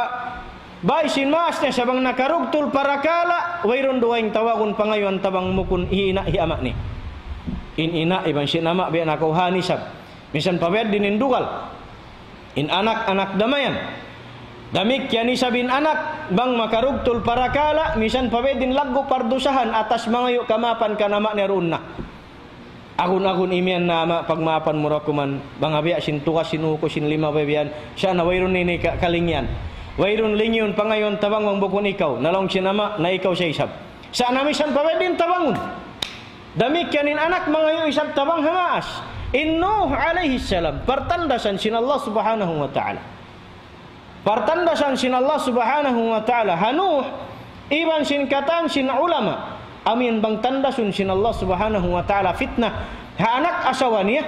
bāy sin maas niya, sa' bang nakarugtul parakala', wayruun dugaing tawagun pangayuan tabang bukun hi ina' hi ama' niya. In ina' iban sin ama' biya' na kaw ha nisab. Minsan pa biya' diin in dugal. In anak, anak da mayan. Damikkiyan isab in anak, bang makarugtul parakala', minsan pa biya' diin laggu' pardusahan, atas mangayu' kamaapan kan ama' niya duun na. Agun-agun imiyan na ama', pagmaapan mu da kuman, bang ha biya' sin tugas sin ū ku sin lima biya' yan, sa' na wayruun ini ka-, kalingyan. Wayruun lingiun pangayuan tabang bang bukun ikaw, na laung sin ama', na ikaw sa isab. Sa' na minsan pa biya' diin tabangun. Damikkiyan in anak mangayu' isab tabang ha maas. In Nuh alayhi salam, partandasan sin Allah Subhanahu wa Ta'ala. Partandasan sin Allah Subhanahu wa Ta'ala ha Nuh, iban sin katan sin ulama, amuin bang tandasun sin Allah Subhanahu wa Ta'ala fitna ha anak asawa niya.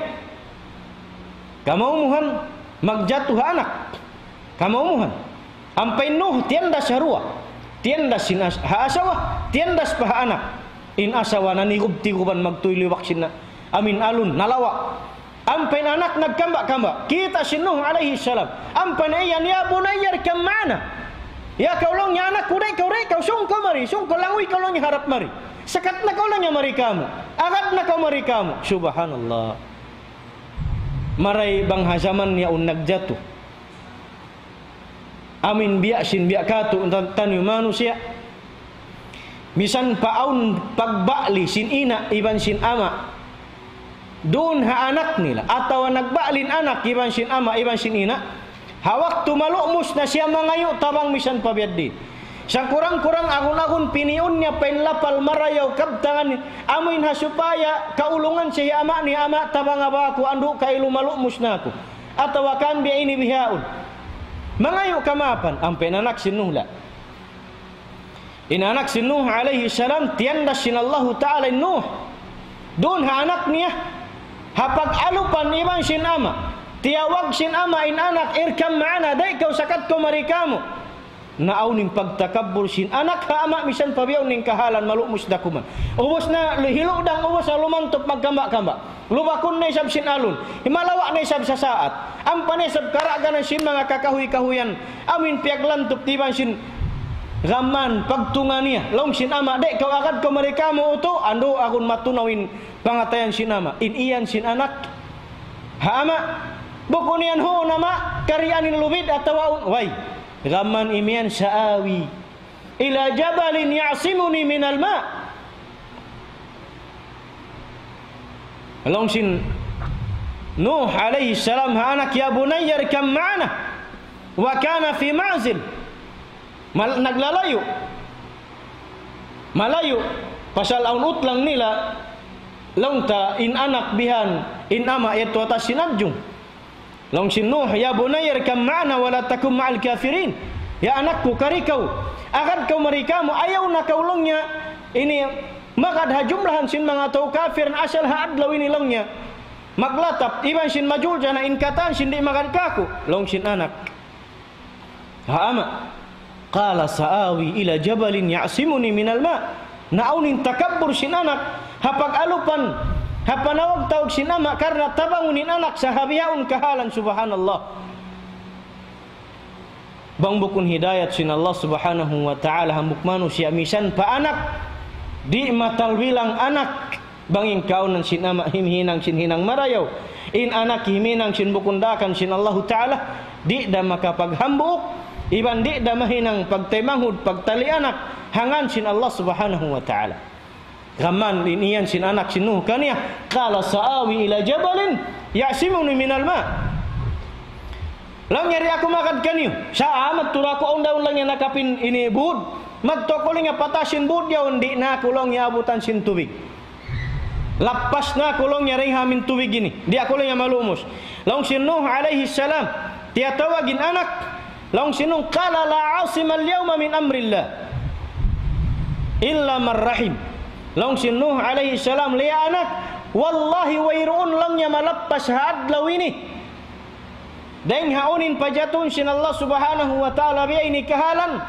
Kamaumuhan magjatu ha anak. Kamaumuhan. Ampa in Nuh, tiyandas ha duwa. Tiyandas sin as-, ha asawa, tiyandas pa ha anak. In asawa nanigub-tiguban magtuy liwak sin na-, amuin alun, nalawa'. Ampa in anak nagkamba'-kamba'. Kita' sin Nuh alayhi salam. Ampa na iyan, يا بني اركب معنا. Ya kaw laung niya anak ku, di' kaw, di' kaw, sūng kaw mari, sūng kaw, languy kaw laung niya harap mari. Sakat na kaw laung niya mari kāmu'. Agad na kaw mari kāmu'. Subhanallah. Maray bang ha jaman yaun nagjatu. Amuin biya' sin biya' kātu' ta-, taniyu manusiya'. Misan pa awn pagba'li sin ina' iban sin ama' duun ha anak nila, atawa nagba'li in anak iban sin ama' iban sin ina', ha waktu malu'mus na siya mangayu' tabang misan pa biya' diin. Sakurang-kurang agun-agun piniun niya pa in lapal marayaw kabtangan, amuin ha supaya kaulungan siya hi ama' niya, ama' tabanga ba aku, andu' kailu malu'mus na aku. Atawa kan biya' ini bihaun. Mangayu' kamaapan, ampa in anak sin Nuh la. In anak sin Nuh alayhi salam, tiyandas sin Allahu Ta'ala in Nuh. Duun ha anak niya, ha pag-alupan iban sin ama'. Tiyawag sin ama' in anak, اركب معنا, di' kaw, sakat kaw mari kāmu'. Na awn in pagtakabbur sin anak ha ama' misan pa biya' unu in kahalan malu'mus da kuman. Ubus na hilugdang, ubus na lumantup magkamba'-kamba'. Lubakun na isab sin alun. Himalawa' na isab sasaat. Ampa na isab karaganan sin manga kakahuy-kahuyan. Amuin piyaglantup iban sin gam mayan pagtunga' niya. Laung sin ama', di' kaw, agad kaw mari kāmu' utu', andu' agun matunaw in pangatayan sin ama'. In iyan sin anak ha ama'. Bukun iyan, huun ama', karian in lubid atawa awn. Way. Gam mayan imiyan, سآوي إلى جبل يعصمني من الماء. Laung sin Nuh alayhi salam ha anak, يا بني اركب معنا وكان في معزل. Mal-, naglalayu'. Malayu'. Pasal awn utlang nila, laung ta in anak bihan, in ama' yadtu atas sin adjung. Laung sin Nuh, يا بني اركب معنا ولا تكن مع الكافرين. Ya anak ku, kari kaw. Agad kaw mari kāmu', ayaw na kaw laung niya ini magad ha jumlahan sin manga tau kafir asal ha adlaw ini laung niya. Maglatap, iban sin majulja na in katan sin di' magad kāku'. Laung sin anak ha ama'. قال سآوي إلى جبل يعصمني من الماء. Na awn in takabbur sin anak, ha pag-alupan, ha panawag-tawag sin ama', karna' tabangun in anak sa ha bihaun kahalan, subhanallah. Bang bukun hidayat sin Allah Subhanahu wa Ta'ala hambuuk manusiya', misan pa anak, di' matalbilang anak. Bang in kaawnan sin ama' himhinang sin hinang marayaw, in anak himhinang sin bukun daakan sin Allahu Ta'ala, di' da makapaghambuuk, iban di' da mahinang pagtaymanghud, pagtali anak, ha ngān sin Allah Subhanahu wa Ta'ala. Gam mayan in iyan sin anak sin Nuh kaniya, قال سآوي إلى جبل يعصمني من الماء. Laung niya, di' aku magad kaniyu. Sa' amat tura ku awn daun laung niya nakapin ini būd. Madtu aku laung niya pa taas sin būd yaun, di' na aku laung niya abutan sin tubig. Lappas na aku laung niya dayn ha amin tubig ini. Di' aku laung niya malumus. Laung sin Nuh alayhi salam, tiyatawag in anak. Laung sin Nuh, قال لا عاصم اليوم من أمر الله إلا من رحم. Laung sin Nuh alayhi salam, ya anak, wallahi wayruun laung niya malappas ha adlaw ini dayn ha unu in pajatuhun sin Allah Subhanahu wa Ta'ala biya' ini kahalan,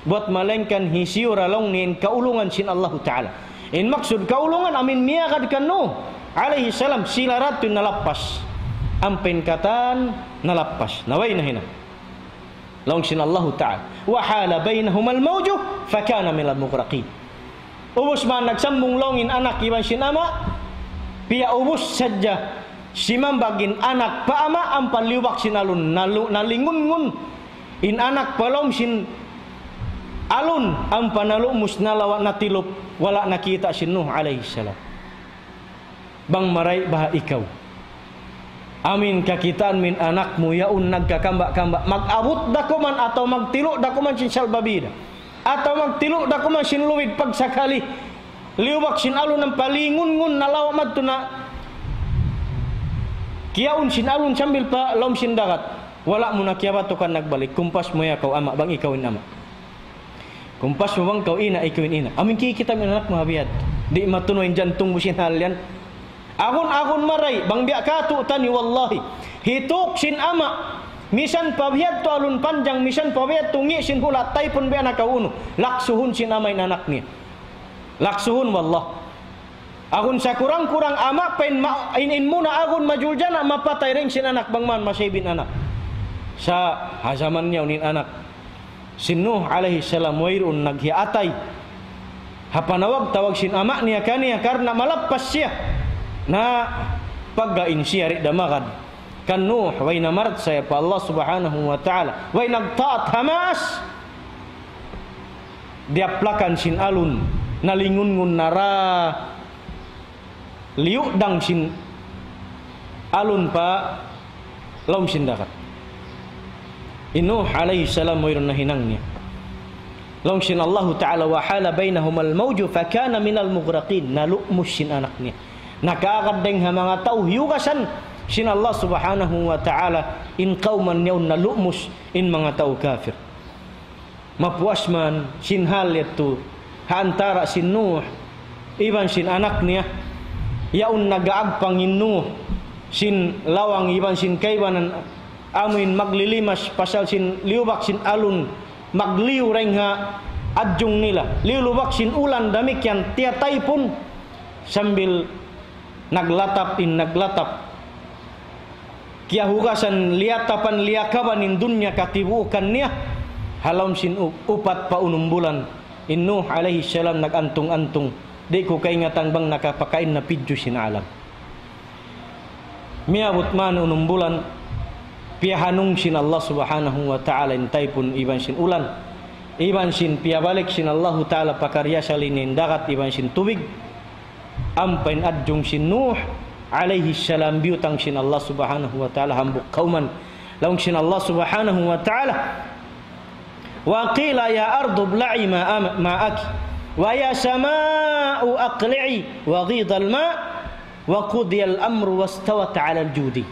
buwat malaingkan hisiyu ra laung niya in kaulungan sin Allahu Ta'ala. In maksud kaulungan amin miyagad kan Nuh alayhi salam, sila ra tuud in nalappas. Ampa in katan nalappas. Na way na hinang. Laung sin Allahu Ta'ala, وحال بينهما الموج فكان من المغرقين. Ubus man nagsambung laung in anak iban sin ama', piyaubus sadja simambag in anak pa ama', ampa liyubak sin alun, nalu-, nalingun-ngun in anak pa lawm sin alun, ampa nalumus, nalawa', natilup, wala' nakita' sin Nuh alayhi salam. Bang marayaw baha' ikaw, amin kakitaan mu in anak mu yaun nagkakamba'-kamba', mag-abut da kuman atawa magtilu' da kuman sin salbabida, atawa magtilu' da kuman sin luwid, pagsakali liyubak sin alun, ampa lingun-ngun, nalawa' madtu, na kiyaun sin alun sambil pa lawm sin dagat. Wala' mu na kiyabatukan nagbalik. Kumpas mu ya kaw ama', bang ikaw in ama'. Kumpas mu bang kaw ina', ikaw in ina'. Amin kikita' mu in anak mu ha bihadtu. Di' matunaw in jantung mu sin hal yan. Agun-agun marayaw, bang biya' katu'niyu wallahi. Hituk sin ama', misan pa bihadtu alun panjang, misan pa bihadtu ngi' sin hula' taypun biya' na kaw unu. Laksuhun sin ama' in anak niya. Laksuhun wallah. Agun sakurang-kurang ama' pa in ma-, in, in muna agun majuljana' mapatay dayn sin anak bang man masayb in anak. Sa' ha jaman niya unu in anak sin Nuh alayhi salam wayruun naghiatay ha panawag-tawag sin ama' niya kaniya karna' malappas siya. Na pagga in siya di' da magad kan Nuh, way na marachaya pa Allah Subhanahu wa Ta'ala, way nagtaat ha maas, diyaplakan sin alun, nalingun-ngun na ra liyudang sin alun pa lawm sin dagat. In Nuh alayhi salam wayruun nahinang niya. Laung sin Allahu Ta'ala, وحال بينهما الموج فكان من المغرقين. Nalumus sin anak niya. Nakaagad dayn ha manga tau hiyugasan sin Allah Subhanahu wa Ta'ala in kawman niya yaun, nalumus in manga tau kafir. Mapuas man sin hal yadtu ha antara' sin Nuh iban sin anak niya, yaun nag-aagpang in Nuh sin lawang iban sin kaibanan amuin maglilimas pasal sin liyubak sin alun, magliyu dayn ha adjung nila, liyulubak sin ulan damikkiyan tiyataypun sambil naglatap in naglatap. Kiyahugasan, liyatapan, liyakaban in dunya katibuukan niya. Ha lawm sin u-, upat pa unum bulan, in Nuh alayhi salam nag-antung-antung. Di' ku kaingatan bang nakapakain na pidju sin alam. Miyabut man unum bulan, piyahanung sin Allah Subhanahu wa Ta'ala in taypun iban sin ulan, iban sin piyabalik sin Allahu Ta'ala pakariyasali in dagat iban sin tubig. Ampa in adjung sin Nuh alayhi salam biyutang sin Allah Subhanahu wa Ta'ala hambuuk kawman. Laung sin Allah Subhanahu wa Ta'ala, وقيل يا أرض ابلعي ماء-، ماءك ويا سماء أقلعي وغيض الماء وقضي الأمر واستوت على الجودي.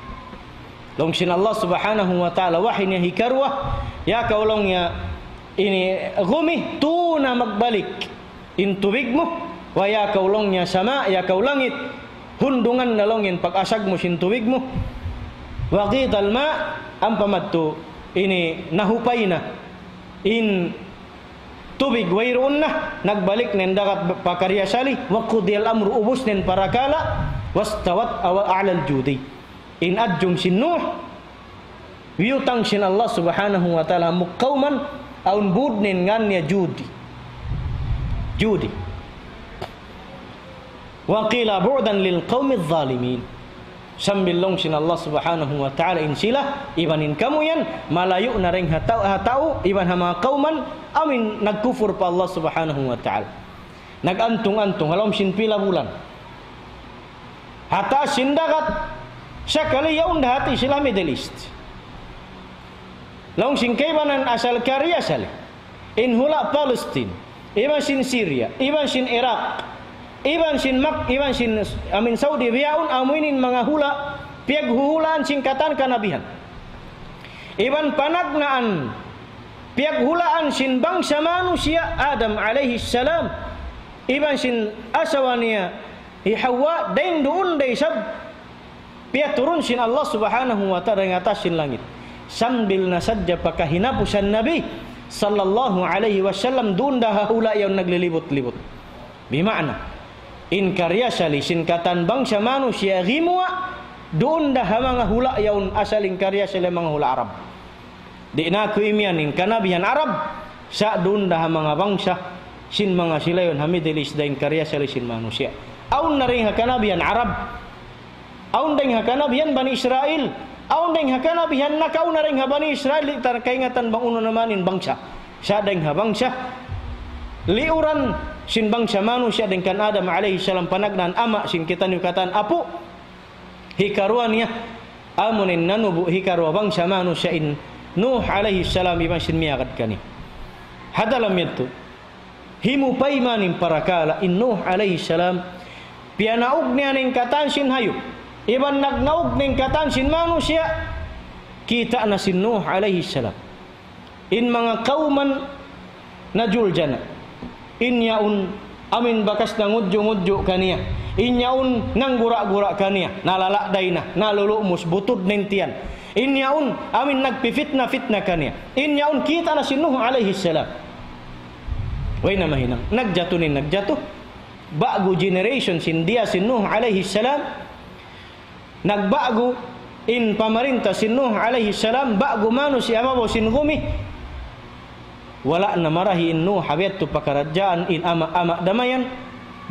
Laung sin Allah Subhanahu wa Ta'ala, wahi niya hikaruwa, ya kaw laung niya ini gumi, tuna magbalik in tubig mu, wa ya kaw laung niya sama, ya kaw langit, hundungan na laung in pag-asag mu sin tubig mu. وغيض الماء, ampa madtu ini nahupay na in tubig, wayruun na, nagbalik na in dagat pakariyasali, وقضي الأمر, ubus na in parakala', واستوت على الجودي. In adjung sin Nuh, biyutang sin Allah Subhanahu wa Ta'ala hambuuk kawman, awn būd niya in ngan niya Judi. Judi. وقيل بعدا للقوم الظالمين. Sambil laung sin Allah Subhanahu wa Ta'ala, in sila, iban in kamu yan, malayu' na dayn ha tau, ha tau, iban ha manga kawman, amuin nagkufur pa Allah Subhanahu wa Ta'ala. Nag-antung-antung, ha lawm sin pila bulan. Ha taas sin dagat, sakali yaun da hati sila Middle East. Laung sin kaibanan asal kariyasali. In hula' Palestine, iban sin Syria, iban sin Iraq, Iban sin Mak-, iban sin amin Saudi bihaun, amu ini in manga hula', piyaghuhulaan sin katan kanabihan. Iban panagnaan, piyaghulaan sin bangsa manusiya', Adam alayhi salam, iban sin asawa niya, hi Hawa, dayn duun da isab piyaturun sin Allah Subhanahu wa Ta'ala dayn ha taas sin langit. Sambil na sadja pa kahinapusan Nabi sallallahu alayhi wasallam, duun da ha hula' yaun naglilibut-libut. Bima'na, in kariyasali sin katan bangsa manusiya' gimuwa', duun da ha manga hula' yaun asal in kariyasali manga hula' Arab. Di' na aku imiyan in kanabihan Arab, sa' duun da ha manga bangsa, sin manga sila yaun ha Middle East da in kariyasali sin manusiya'. Awn na dayn ha kanabihan Arab, awn dayn ha kanabihan Bani Israel, awn dayn ha kanabihan nakauna dayn ha Bani Israel, di' ta kaingatan bang unu na man in bangsa. Sa' dayn ha bangsa, liuran sin bangsa manusiya' dayn kan Adam alayhi salam panagnaan ama' sin kitaniyu katan apu', hikaruwa niya, amu in nanubu' hikaruwa bangsa manusiya' in Nuh alayhi salam iban sin miyagad kaniya. Ha dalam yadtu, himupay man in parakala' in Nuh alayhi salam, piyanaug niya in katan sin hayup, iban nagnaug in katan sin manusiya', kita' na sin Nuh alayhi salam in manga kawman najuljana. In yaun amin bakas nangudju'-ngudju' kaniya. In yaun nanggura'-gura' kaniya, nalaladay na, nalulumus, butud na in tiyan. In yaun amin nagpipitna-pitna kaniya. In yaun kita' na sin Nuh alayhi salam. Way na mahinang. Nagjatu na in nagjatu. Ba'gu generation sin diya sin Nuh alayhi salam. Nagba'gu in pamarinta sin Nuh alayhi salam, ba'gu manusiya' ha babaw sin gumi. Wala' na marahi in Nuh ha biya' tu pakaradjaan in ama'-ama' damayan,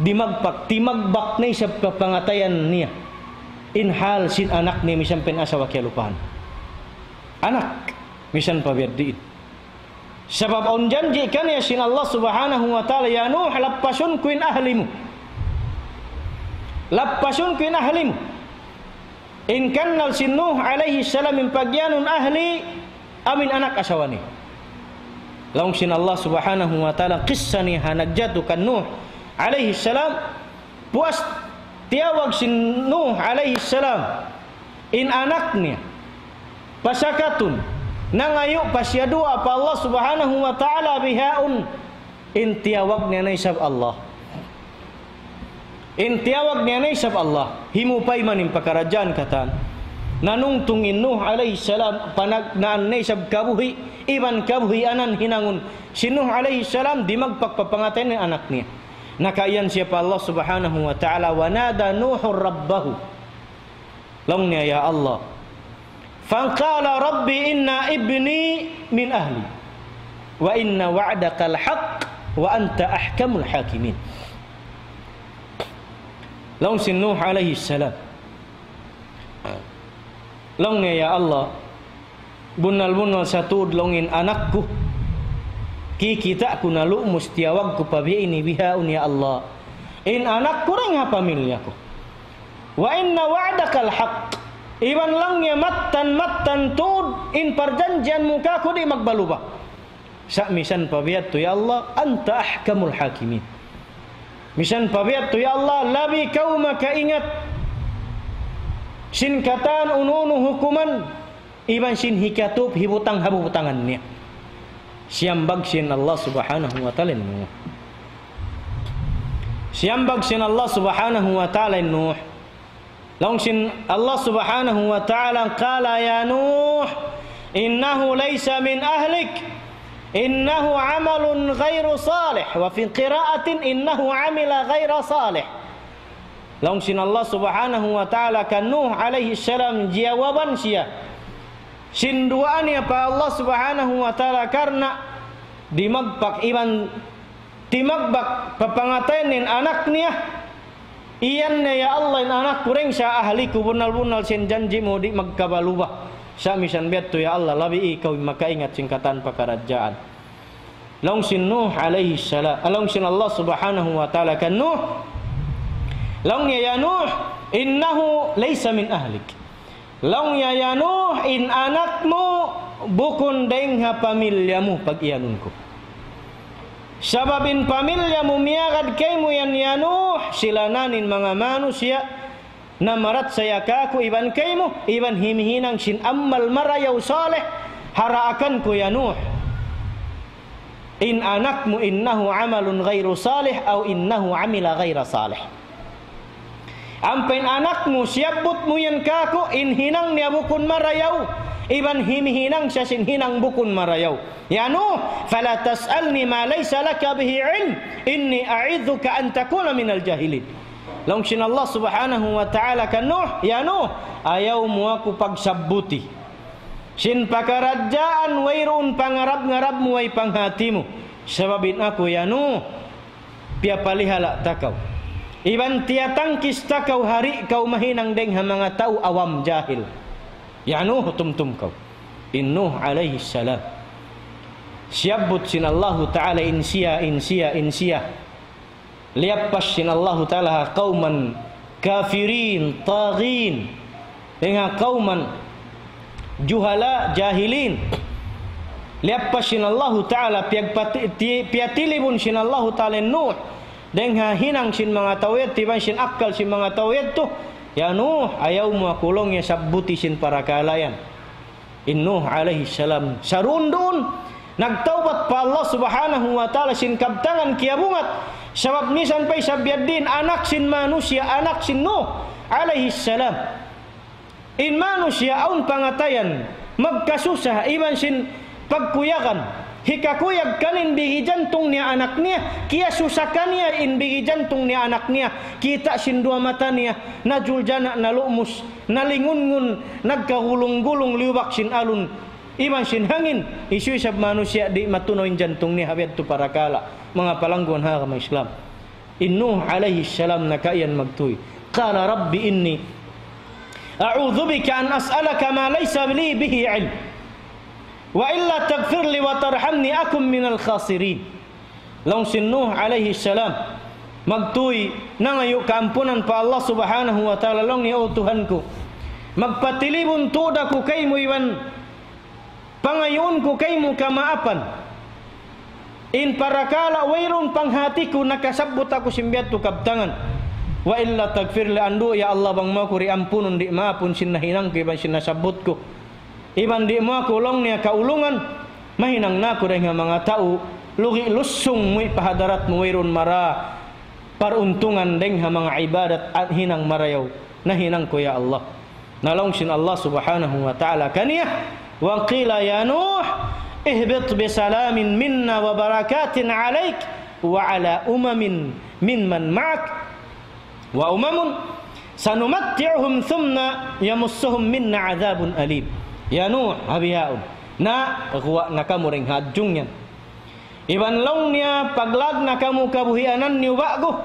dimagpak, timagbak na isab kapangatayan niya. In hal sin anak niya misan pa in asawa kiyalupahan. Anak, misan pa biya' diin. Sabab awn janji' kaniya sin Allah Subhanahu wa Ta'ala, "Ya Nuh, lappasun ku in ahli mu. Lappasun ku in ahli mu." In kannal sin Nuh alayhi salam in pagiyanun ahli, amin anak asawa niya. Laung sin Allah Subhanahu wa Ta'ala, kissa niya ha nagjatu kan Nuh alayhi salam, puas tiyawag sin Nuh alayhi salam in anak niya pa sakatun, nangayu' pa siya duwaa pa Allah Subhanahu wa Ta'ala bihaun, in tiyawag niya na isab Allah. In tiyawag niya na isab Allah. Himupay man in pakaradjaan katan. Nanungtung in Nuh alayhi salam, panagnaan na isab kabuhi', iban kabuhianan hinangun. Si Nuh alayhi salam, dimagpak pa pangatayan in anak niya. Nakaiyan siya pa Allah Subhanahu wa Ta'ala, ونادى نوح ربه. Laung niya, "Ya Allah." فقال رب إن ابني من أهلي وإن وعدك الحق وأنت أحكم الحاكمين. Laung sin Nuh alayhi salam. Laung niya, "Ya Allah, bunnal-bunnal sa tuud laung in anak ku. Kikita' ku na lumus tiyawag ku pa biya' ini bihaun, ya Allah. In anak ku dayn ha pamilya ku. وإن وعدك الحق. Iban laung niya mattan-mattan tuud in parjanjian mu kāku' di' magbaluba. Sa' misan pa biya' tu, ya Allah, أنت أحكم الحاكمين. Misan pa biya' tu, ya Allah, labi kaw makaingat sin katan unu-unu hukuman, iban sin hikatup hibutang ha bubutangan niya." Siyambag sin Allah Subhanahu wa Ta'ala in Nuh. Siyambag sin Allah Subhanahu wa Ta'ala in Nuh. Laung sin Allah Subhanahu wa Ta'ala, قال يا نوح إنه ليس من أهلك إنه عمل غير صالح، وفي قراءة إنه عمل غير صالح. Laung sin Allah Subhanahu wa Ta'ala kan Nuh alayhi salam, jiyawaban siya sin duwaa niya pa Allah Subhanahu wa Ta'ala karna' dimagpak iban timagbak pa pangatayan in anak niya. Iyan niya, "Ya Allah, in anak ku dayn sa ahli ku, bunnal-bunnal sin janji' mu di' magkabaluba. Sa' misan biya' tu, ya Allah, labi ikaw in makaingat sin katan pakaradjaan." Laung sin Nuh alayhi salam, laung sin Allah Subhanahu wa Ta'ala kan Nuh, laung niya, يا نوح إنه ليس من أهلك. Laung niya, "Ya Nuh, in anak mu bukun dayn ha pamilya mu, pag-iyanun ku. Sabab in pamilya mu miyagad kaymu yan, ya Nuh, sila na in manga manusiya' nagparachaya kāku' iban kaymu, iban himihinang sin amal marayaw salih ha daakan ku, ya Nuh. In anak mu, إنه عمل غير صالح أو إنه عمل غير صالح. Ampa in anak mu, siyabbut mu yan kāku', in hinang niya bukun marayaw, iban himihinang siya sin hinang bukun marayaw. Ya Nuh, فلا تسألني ما ليس لك به علم، إني أعظك أن تكون من الجاهلين. Laung sin Allah Subhanahu wa Ta'ala kan Nuh, "Ya Nuh, ayaw mu aku pagsabbuti sin pakaradjaan wayruun pangarap-ngarap mu way panghati mu. Sabab in aku, ya Nuh, piyapalihala' ta kaw. Iban tiyatangkis ta kaw, di' kaw mahinang dayng ha manga tau awam, jahil. Ya Nuh, tumtum kaw." In Nuh alayhi salam, siyabbut sin Allahu Ta'ala in siya, in siya, in siya. Liyappas sin Allahu Ta'ala ha قوما كافرين طاغين. Dayng ha قوما جهلاء جاهلين. Liyappas sin Allahu Ta'ala, piyagpati-, ti-, piyatilibun sin Allahu Ta'ala in Nuh dayng ha hinang sin manga tau yadtu, iban sin akkal sin manga tau yadtu. "Ya Nuh, ayaw mu aku," laung niya, "sabbuti sin parakala' yan." In Nuh alayhi salam, saruun-duun, nagtawbat pa Allah Subhanahu wa Ta'ala sin kabtangan kiyabungat. Sabab misan pa isab biya' diin, anak sin manusiya', anak sin Nuh alayhi salam. In manusiya' awn pangatayan, magkasusa, iban sin pagkuyagan. Hikakuyag kaniya in bigi jantung niya anak niya, kiyasusa kaniya in bigi jantung niya anak niya, kita' sin duwa mata niya, najuljana', nalumus, nalingunngun, nagkagulung-gulung liyubak sin alun iban sin hangin. Hisiyu isab manusiya' di' matunaw in jantung niya ha biya' yadtu parakala', manga palangguan ha agama Islam. In Nuh alayhi salam nakaiyan magtuy. قال رب إني أعوذ بك أن أسألك ما ليس لي به علم وإلا تغفر لي وترحمني أكن من الخاسرين. Laung sin Nuh alayhi salam, magtuy, nangayu' kaampunan pa Allah Subhanahu wa Ta'ala, laung niya, "O Tuhan ku, magpatilibun tuud aku kaymu iban pangayuun ku kaymu kamaapan. In parakala' wayruun panghati ku, nakasabbut aku sin biya' yadtu kabtangan. وإلا تغفر لي, andu' ya Allah bang mu aku di' ampunun, di' maapun sin nahinang ku iban sin nasabbut ku, iban di' mu aku," laung niya, "kaulungan, mahinang na aku dayng ha manga tau lugi' lussung muwi' pa hadarat mu wayruun mara paruntungan dayng ha manga ibadat at hinang marayaw nahinang ku, ya Allah." Na laung sin Allah Subhanahu wa Ta'ala kaniya, وقيل يا نوح اهبط بسلام منا وبركات عليك وعلى أمم ممن معك وأمم سنمتعهم ثم يمسهم منا عذاب أليم. Ya Nuh, ha bihaun, na guwa' na kamu dayng ha adjung yan. Iban laung niya, paglawag na kamu kabuhianan niyu ba'gu.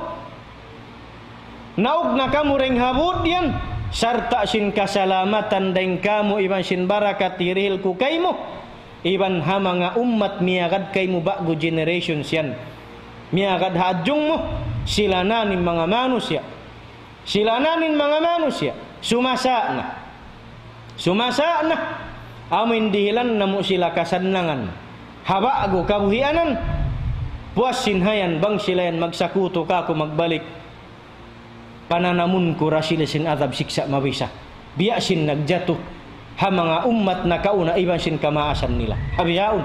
Naug na kamu dayng ha būd yan, sarta' sin kasalamatan dayng kāmu' iban sin barakat hirihil ku kaymu. Iban ha manga ummat miyagad kaymu ba'gu, generations yan. Miyagad ha adjung mu, sila na in manga manusiya'. Sila na in manga manusiya'. Sumasa' na. Sumasa' na. Amu in dihilan namu' sila kasannangan ha ba'gu kabuhianan. Puas sin hayan bang sila yan magsakutu kāku' magbalik, pananamun ku da sila sin adhab siksa' mabisa. Biya' sin nagjatu ha manga ummat nakauna iban sin kamaasan nila. Ha bihaun,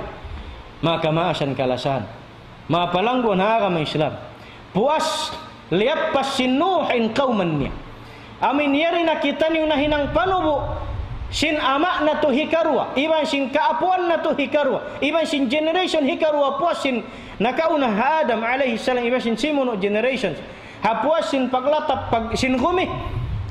manga kamaasan kalasahan, manga palangguan ha agama Islam. Puas liyappas sin Nuh in kawman niya. Amu in yari na kitaniyu nahinang panubu' sin ama' natu' hikaruwa, iban sin kaapuan natu' hikaruwa, iban sin generation hikaruwa puas sin nakauna ha Adam alayhi salam, iban sin simunu' generations. Ha puas sin paglatap pag-, sin gumi,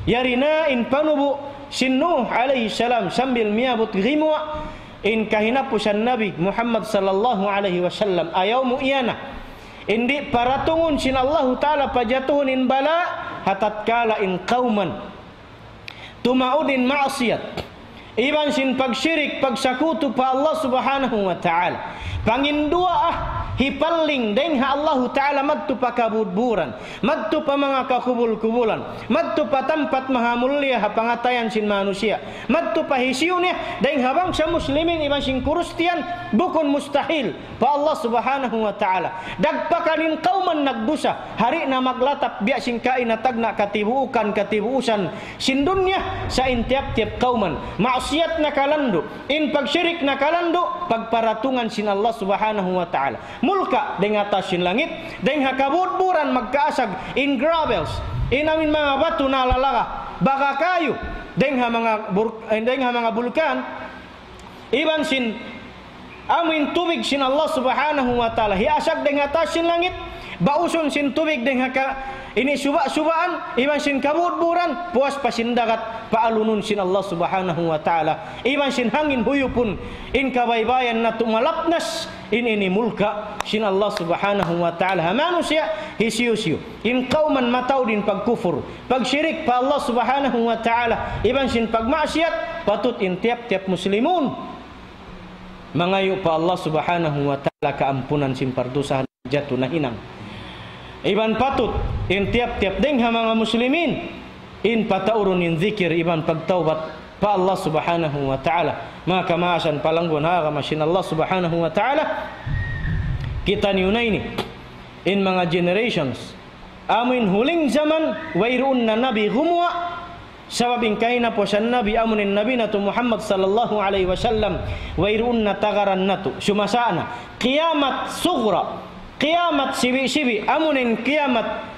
yari na in panubu' sin Nuh alayhi salam sambil miyabut gimuwa' in kahinapusan Nabi Muhammad sallallahu alayhi wasallam. Ayaw mu iyana. In di' paratungun sin Allahu Ta'ala pajatuhun in bala' ha tatkala in kawman tumaud in maasiyat, iban sin pagshirik, pagsakutu pa Allah Subhanahu wa Ta'ala. Panginduwaa, hipalling dayn ha Allahu Ta'ala madtu pa kabudburan, madtu pa manga kakubul-kubulan, madtu pa tampat mahamulliya ha pangatayan sin manusiya', madtu pa hisiyu niya dayn ha bangsa Muslimin iban sin Kristiyan, bukun mustahil pa Allah Subhanahu wa Ta'ala. Dagpakan in kawman nagdusa, hari na maglatap biya' sin kaina tagna' katibuukan, katibuusan sin dunya, sa' in tiyap-tiyap kawman, maksiyat nakalandu', in pagshirik nakalandu', pagparatungan sin Allah Subhanahu wa Ta'ala. Mulka' dayn ha taas sin langit, dayn ha kabudburan magkaasag in gravels, in amin manga batu nalalaga, baga kayu, dayn ha manga bur-, eh, dayn ha manga bulkan, iban sin amin tubig sin Allah Subhanahu wa Ta'ala. Hiasag dayn ha taas sin langit, bausun sin tubig dayn ha ka-, ini suba-subaan, iban sin kabudburan, puas pa sin dagat, paalunun sin Allah Subhanahu wa Ta'ala. Iban sin hangin huyupun, in kabaybayan natu' malapnas, in ini mulka' sin Allah Subhanahu wa Ta'ala. Ha manusiya', hisiyu-siyu. In kawman mataud in pagkufur, pagshirik pa Allah Subhanahu wa Ta'ala, iban sin pagmaksiyat, patut in tiyap-tiyap Muslimun mangayu' pa Allah Subhanahu wa Ta'ala kaampunan sin pardusahan jatu nahinang. Iban patut in tiyap-tiyap dayn ha manga Muslimin, in pataurun in zikir iban pagtawbat pa Allah Subhanahu wa Ta'ala. Manga kamaasan palangguan ha agama sin Allah Subhanahu wa Ta'ala, kitaniyu na ini, in manga generations, amuin huling jaman, wayruun na nabi gumuwa', sabab in kahinapusan nabi, amuin Nabi natu' Muhammad sallallahu alayhi wasallam, wayruun na tagaran natu', sumasa' na. Kiyamat sugra, kiyamat sibi'-sibi', amuin kiyamat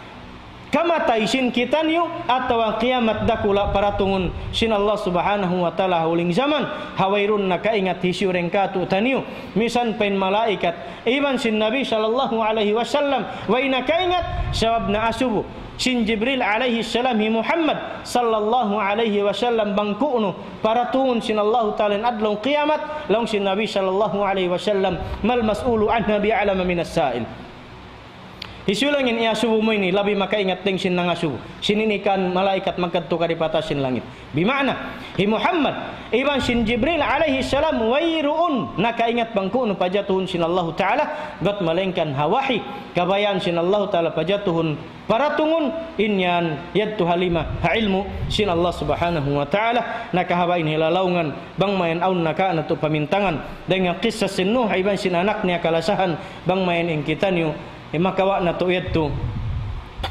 kamatay sin kitaniyu, atawa kiyamat dakula' paratungun sin Allah Subhanahu wa Ta'ala ha huling jaman, ha wayruun na kaingat hisiyu dayn kātu'niyu, misan pa in malaikat, iban sin Nabi sallallahu alayhi wasallam, way na kaingat, sabab na asubu sin Jibril alayhi salam hi Muhammad sallallahu alayhi wasallam bang ku'nu paratungun sin Allahu Ta'ala in adlaw kiyamat, laung sin Nabi sallallahu alayhi wasallam, ما المسؤول عنها بأعلم من السائل. Hisiyu laung in iyasubu mu ini, labi makaingat dayn sin nangasubu. Sin ini kan malaikat magkadtu kari pa taas sin langit. Bima'na, hi Muhammad, iban sin Jibril alayhi salam, wayruun nakaingat bang ku'nu pajatuhun sin Allahu Ta'ala, bat malaingkan ha wahi, kabayaan sin Allahu Ta'ala pajatuhun, paratungun, in yan, yadtu ha lima, ha ilmu' sin Allah Subhanahu wa Ta'ala, nakahaba' in hilalaungan, bang mayan awn naka natu' pamintangan, dayn ha kissa sin Nuh, iban sin anak niya kalasahan, bang mayan in kitaniyu, eh, makawa' natu' yadtu,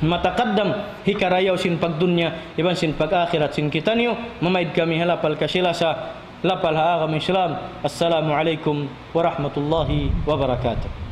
mataqaddam, hikarayaw sin pagdunya, iban sin pag-akhirat sin kitaniyu, mamaid kami ha lapal kasi-lasa, lapal ha agama Islam. Assalamu alaykum warahmatullahi wabarakatuh.